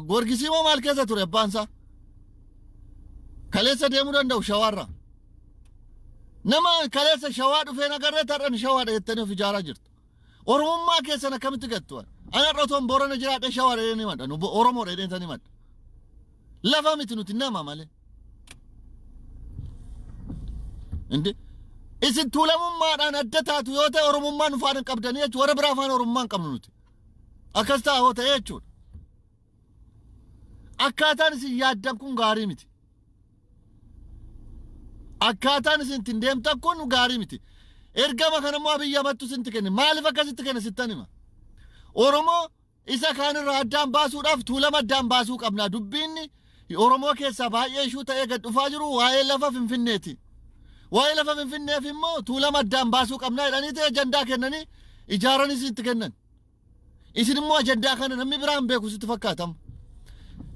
Goorgisii moo maal keessa ture abbaan isaa? Kaleessa deemuu danda'u Shawaarraa. Nama kaleessa Shawaa dhufeen agarree har'an Shawaadha jettanii of ijaaraa jirtu. Oromummaa keessan akkamitti gattu? Ani har'a otoon Boorana jiraadhee Shawaadha jedhee ni madha. Oromoodha jedhee ni madha. Lafa miti, nuti nama malee. Indi isin Tuulamummaadhaan adda taatu yoo ta'e, Oromummaa nu faana hin qabdanii jechuudha. Warra biraa faana Oromummaa hin qabnu nuti. Akkas ta'a yoo ta'e jechuudha. Akkaataan isin yaaddan kun gaarii miti. Akkaataan isin ittiin deemtan kun gaarii miti. Ergama kana immoo Abiyyi Ahmadtu isintti kenne. Maaliif akkasitti kenne sittan hima. Oromoo isa kaanirraa addaan baasuudhaaf Tuulama addaan baasuu qabna. Dubbiin Oromoo keessaa baay'ee ishuu ta'ee gad dhufaa jiru waa'ee lafa Finfinneeti. Waa'ee lafa Finfinneef immoo Tuulama addaan baasuu qabna jedhanii ajandaa kennanii ijaaranis itti kennan. Isin immoo ajandaa kana namni biraan beeku sitti fakkaatama.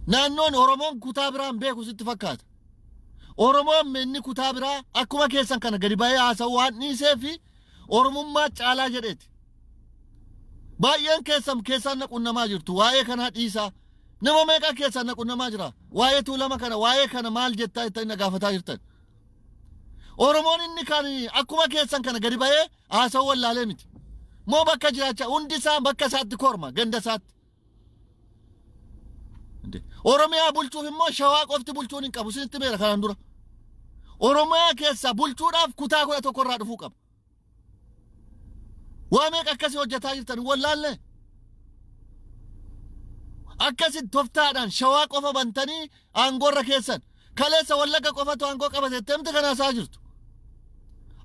Naannoon Oromoon kutaa biraan beeku sitti fakkaata. Oromoon inni kutaa biraa akkuma keessan kana gadi ba'ee haasa'u waan dhiisee fi Oromummaa caalaa jedheeti. Baay'een keessan keessaan na qunnamaa jirtu, waa'ee kanaa dhiisaa. Nama meeqa keessaan na qunnamaa jira? Waa'ee Tuulama kana, waa'ee kana maal jettaa jettanii na gaafataa jirtan. Oromoon inni kan akkuma keessan kana gadi ba'ee haasa'u wallaalee miti. Moo bakka jiraachaa hundi isaa bakka isaatti korma, ganda isaatti. Oromiyaa bulchuuf immoo Shawaa qofti bulchuun hin qabu, isinitti beera kanaan dura. Oromiyaa keessaa bulchuudhaaf kutaa 11 irraa dhufuu qaba. Waa meeqa akkasii hojjetaa jirtan hin wallaalle? Akkasin toftaadhaan Shawaa qofa bantanii aangoorra keessan. Kaleessa Wallagga qofatu aangoo qabate jettee miti kan haasaa jirtu.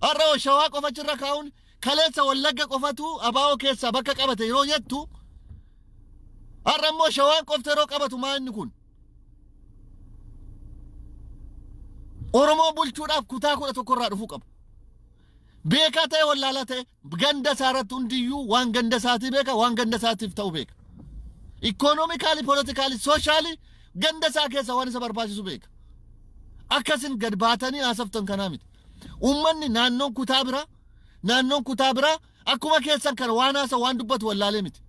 Har'a hoo Shawaa qofa achirra kaa'uun, kaleessa Wallagga qofatu abaa'oo keessaa bakka qabate yeroo jettu, har'a immoo Shawaan qofti yeroo qabatu maa inni kun? Oromoo bulchuudhaaf kutaa 11 irraa dhufuu qaba. Beekaa ta'e, wallaalaa ta'e, ganda isaa irratti hundiyyuu waan ganda isaatii beeka, waan ganda isaatiif ta'u beeka. Economically, politically, socially ganda isaa keessa waan isa barbaachisu beeka. Akkasin gad baatanii haasoftan kanaa miti. Uummanni naannoon kutaa biraa akkuma keessan kana waan haasa waan dubbatu wallaalee miti.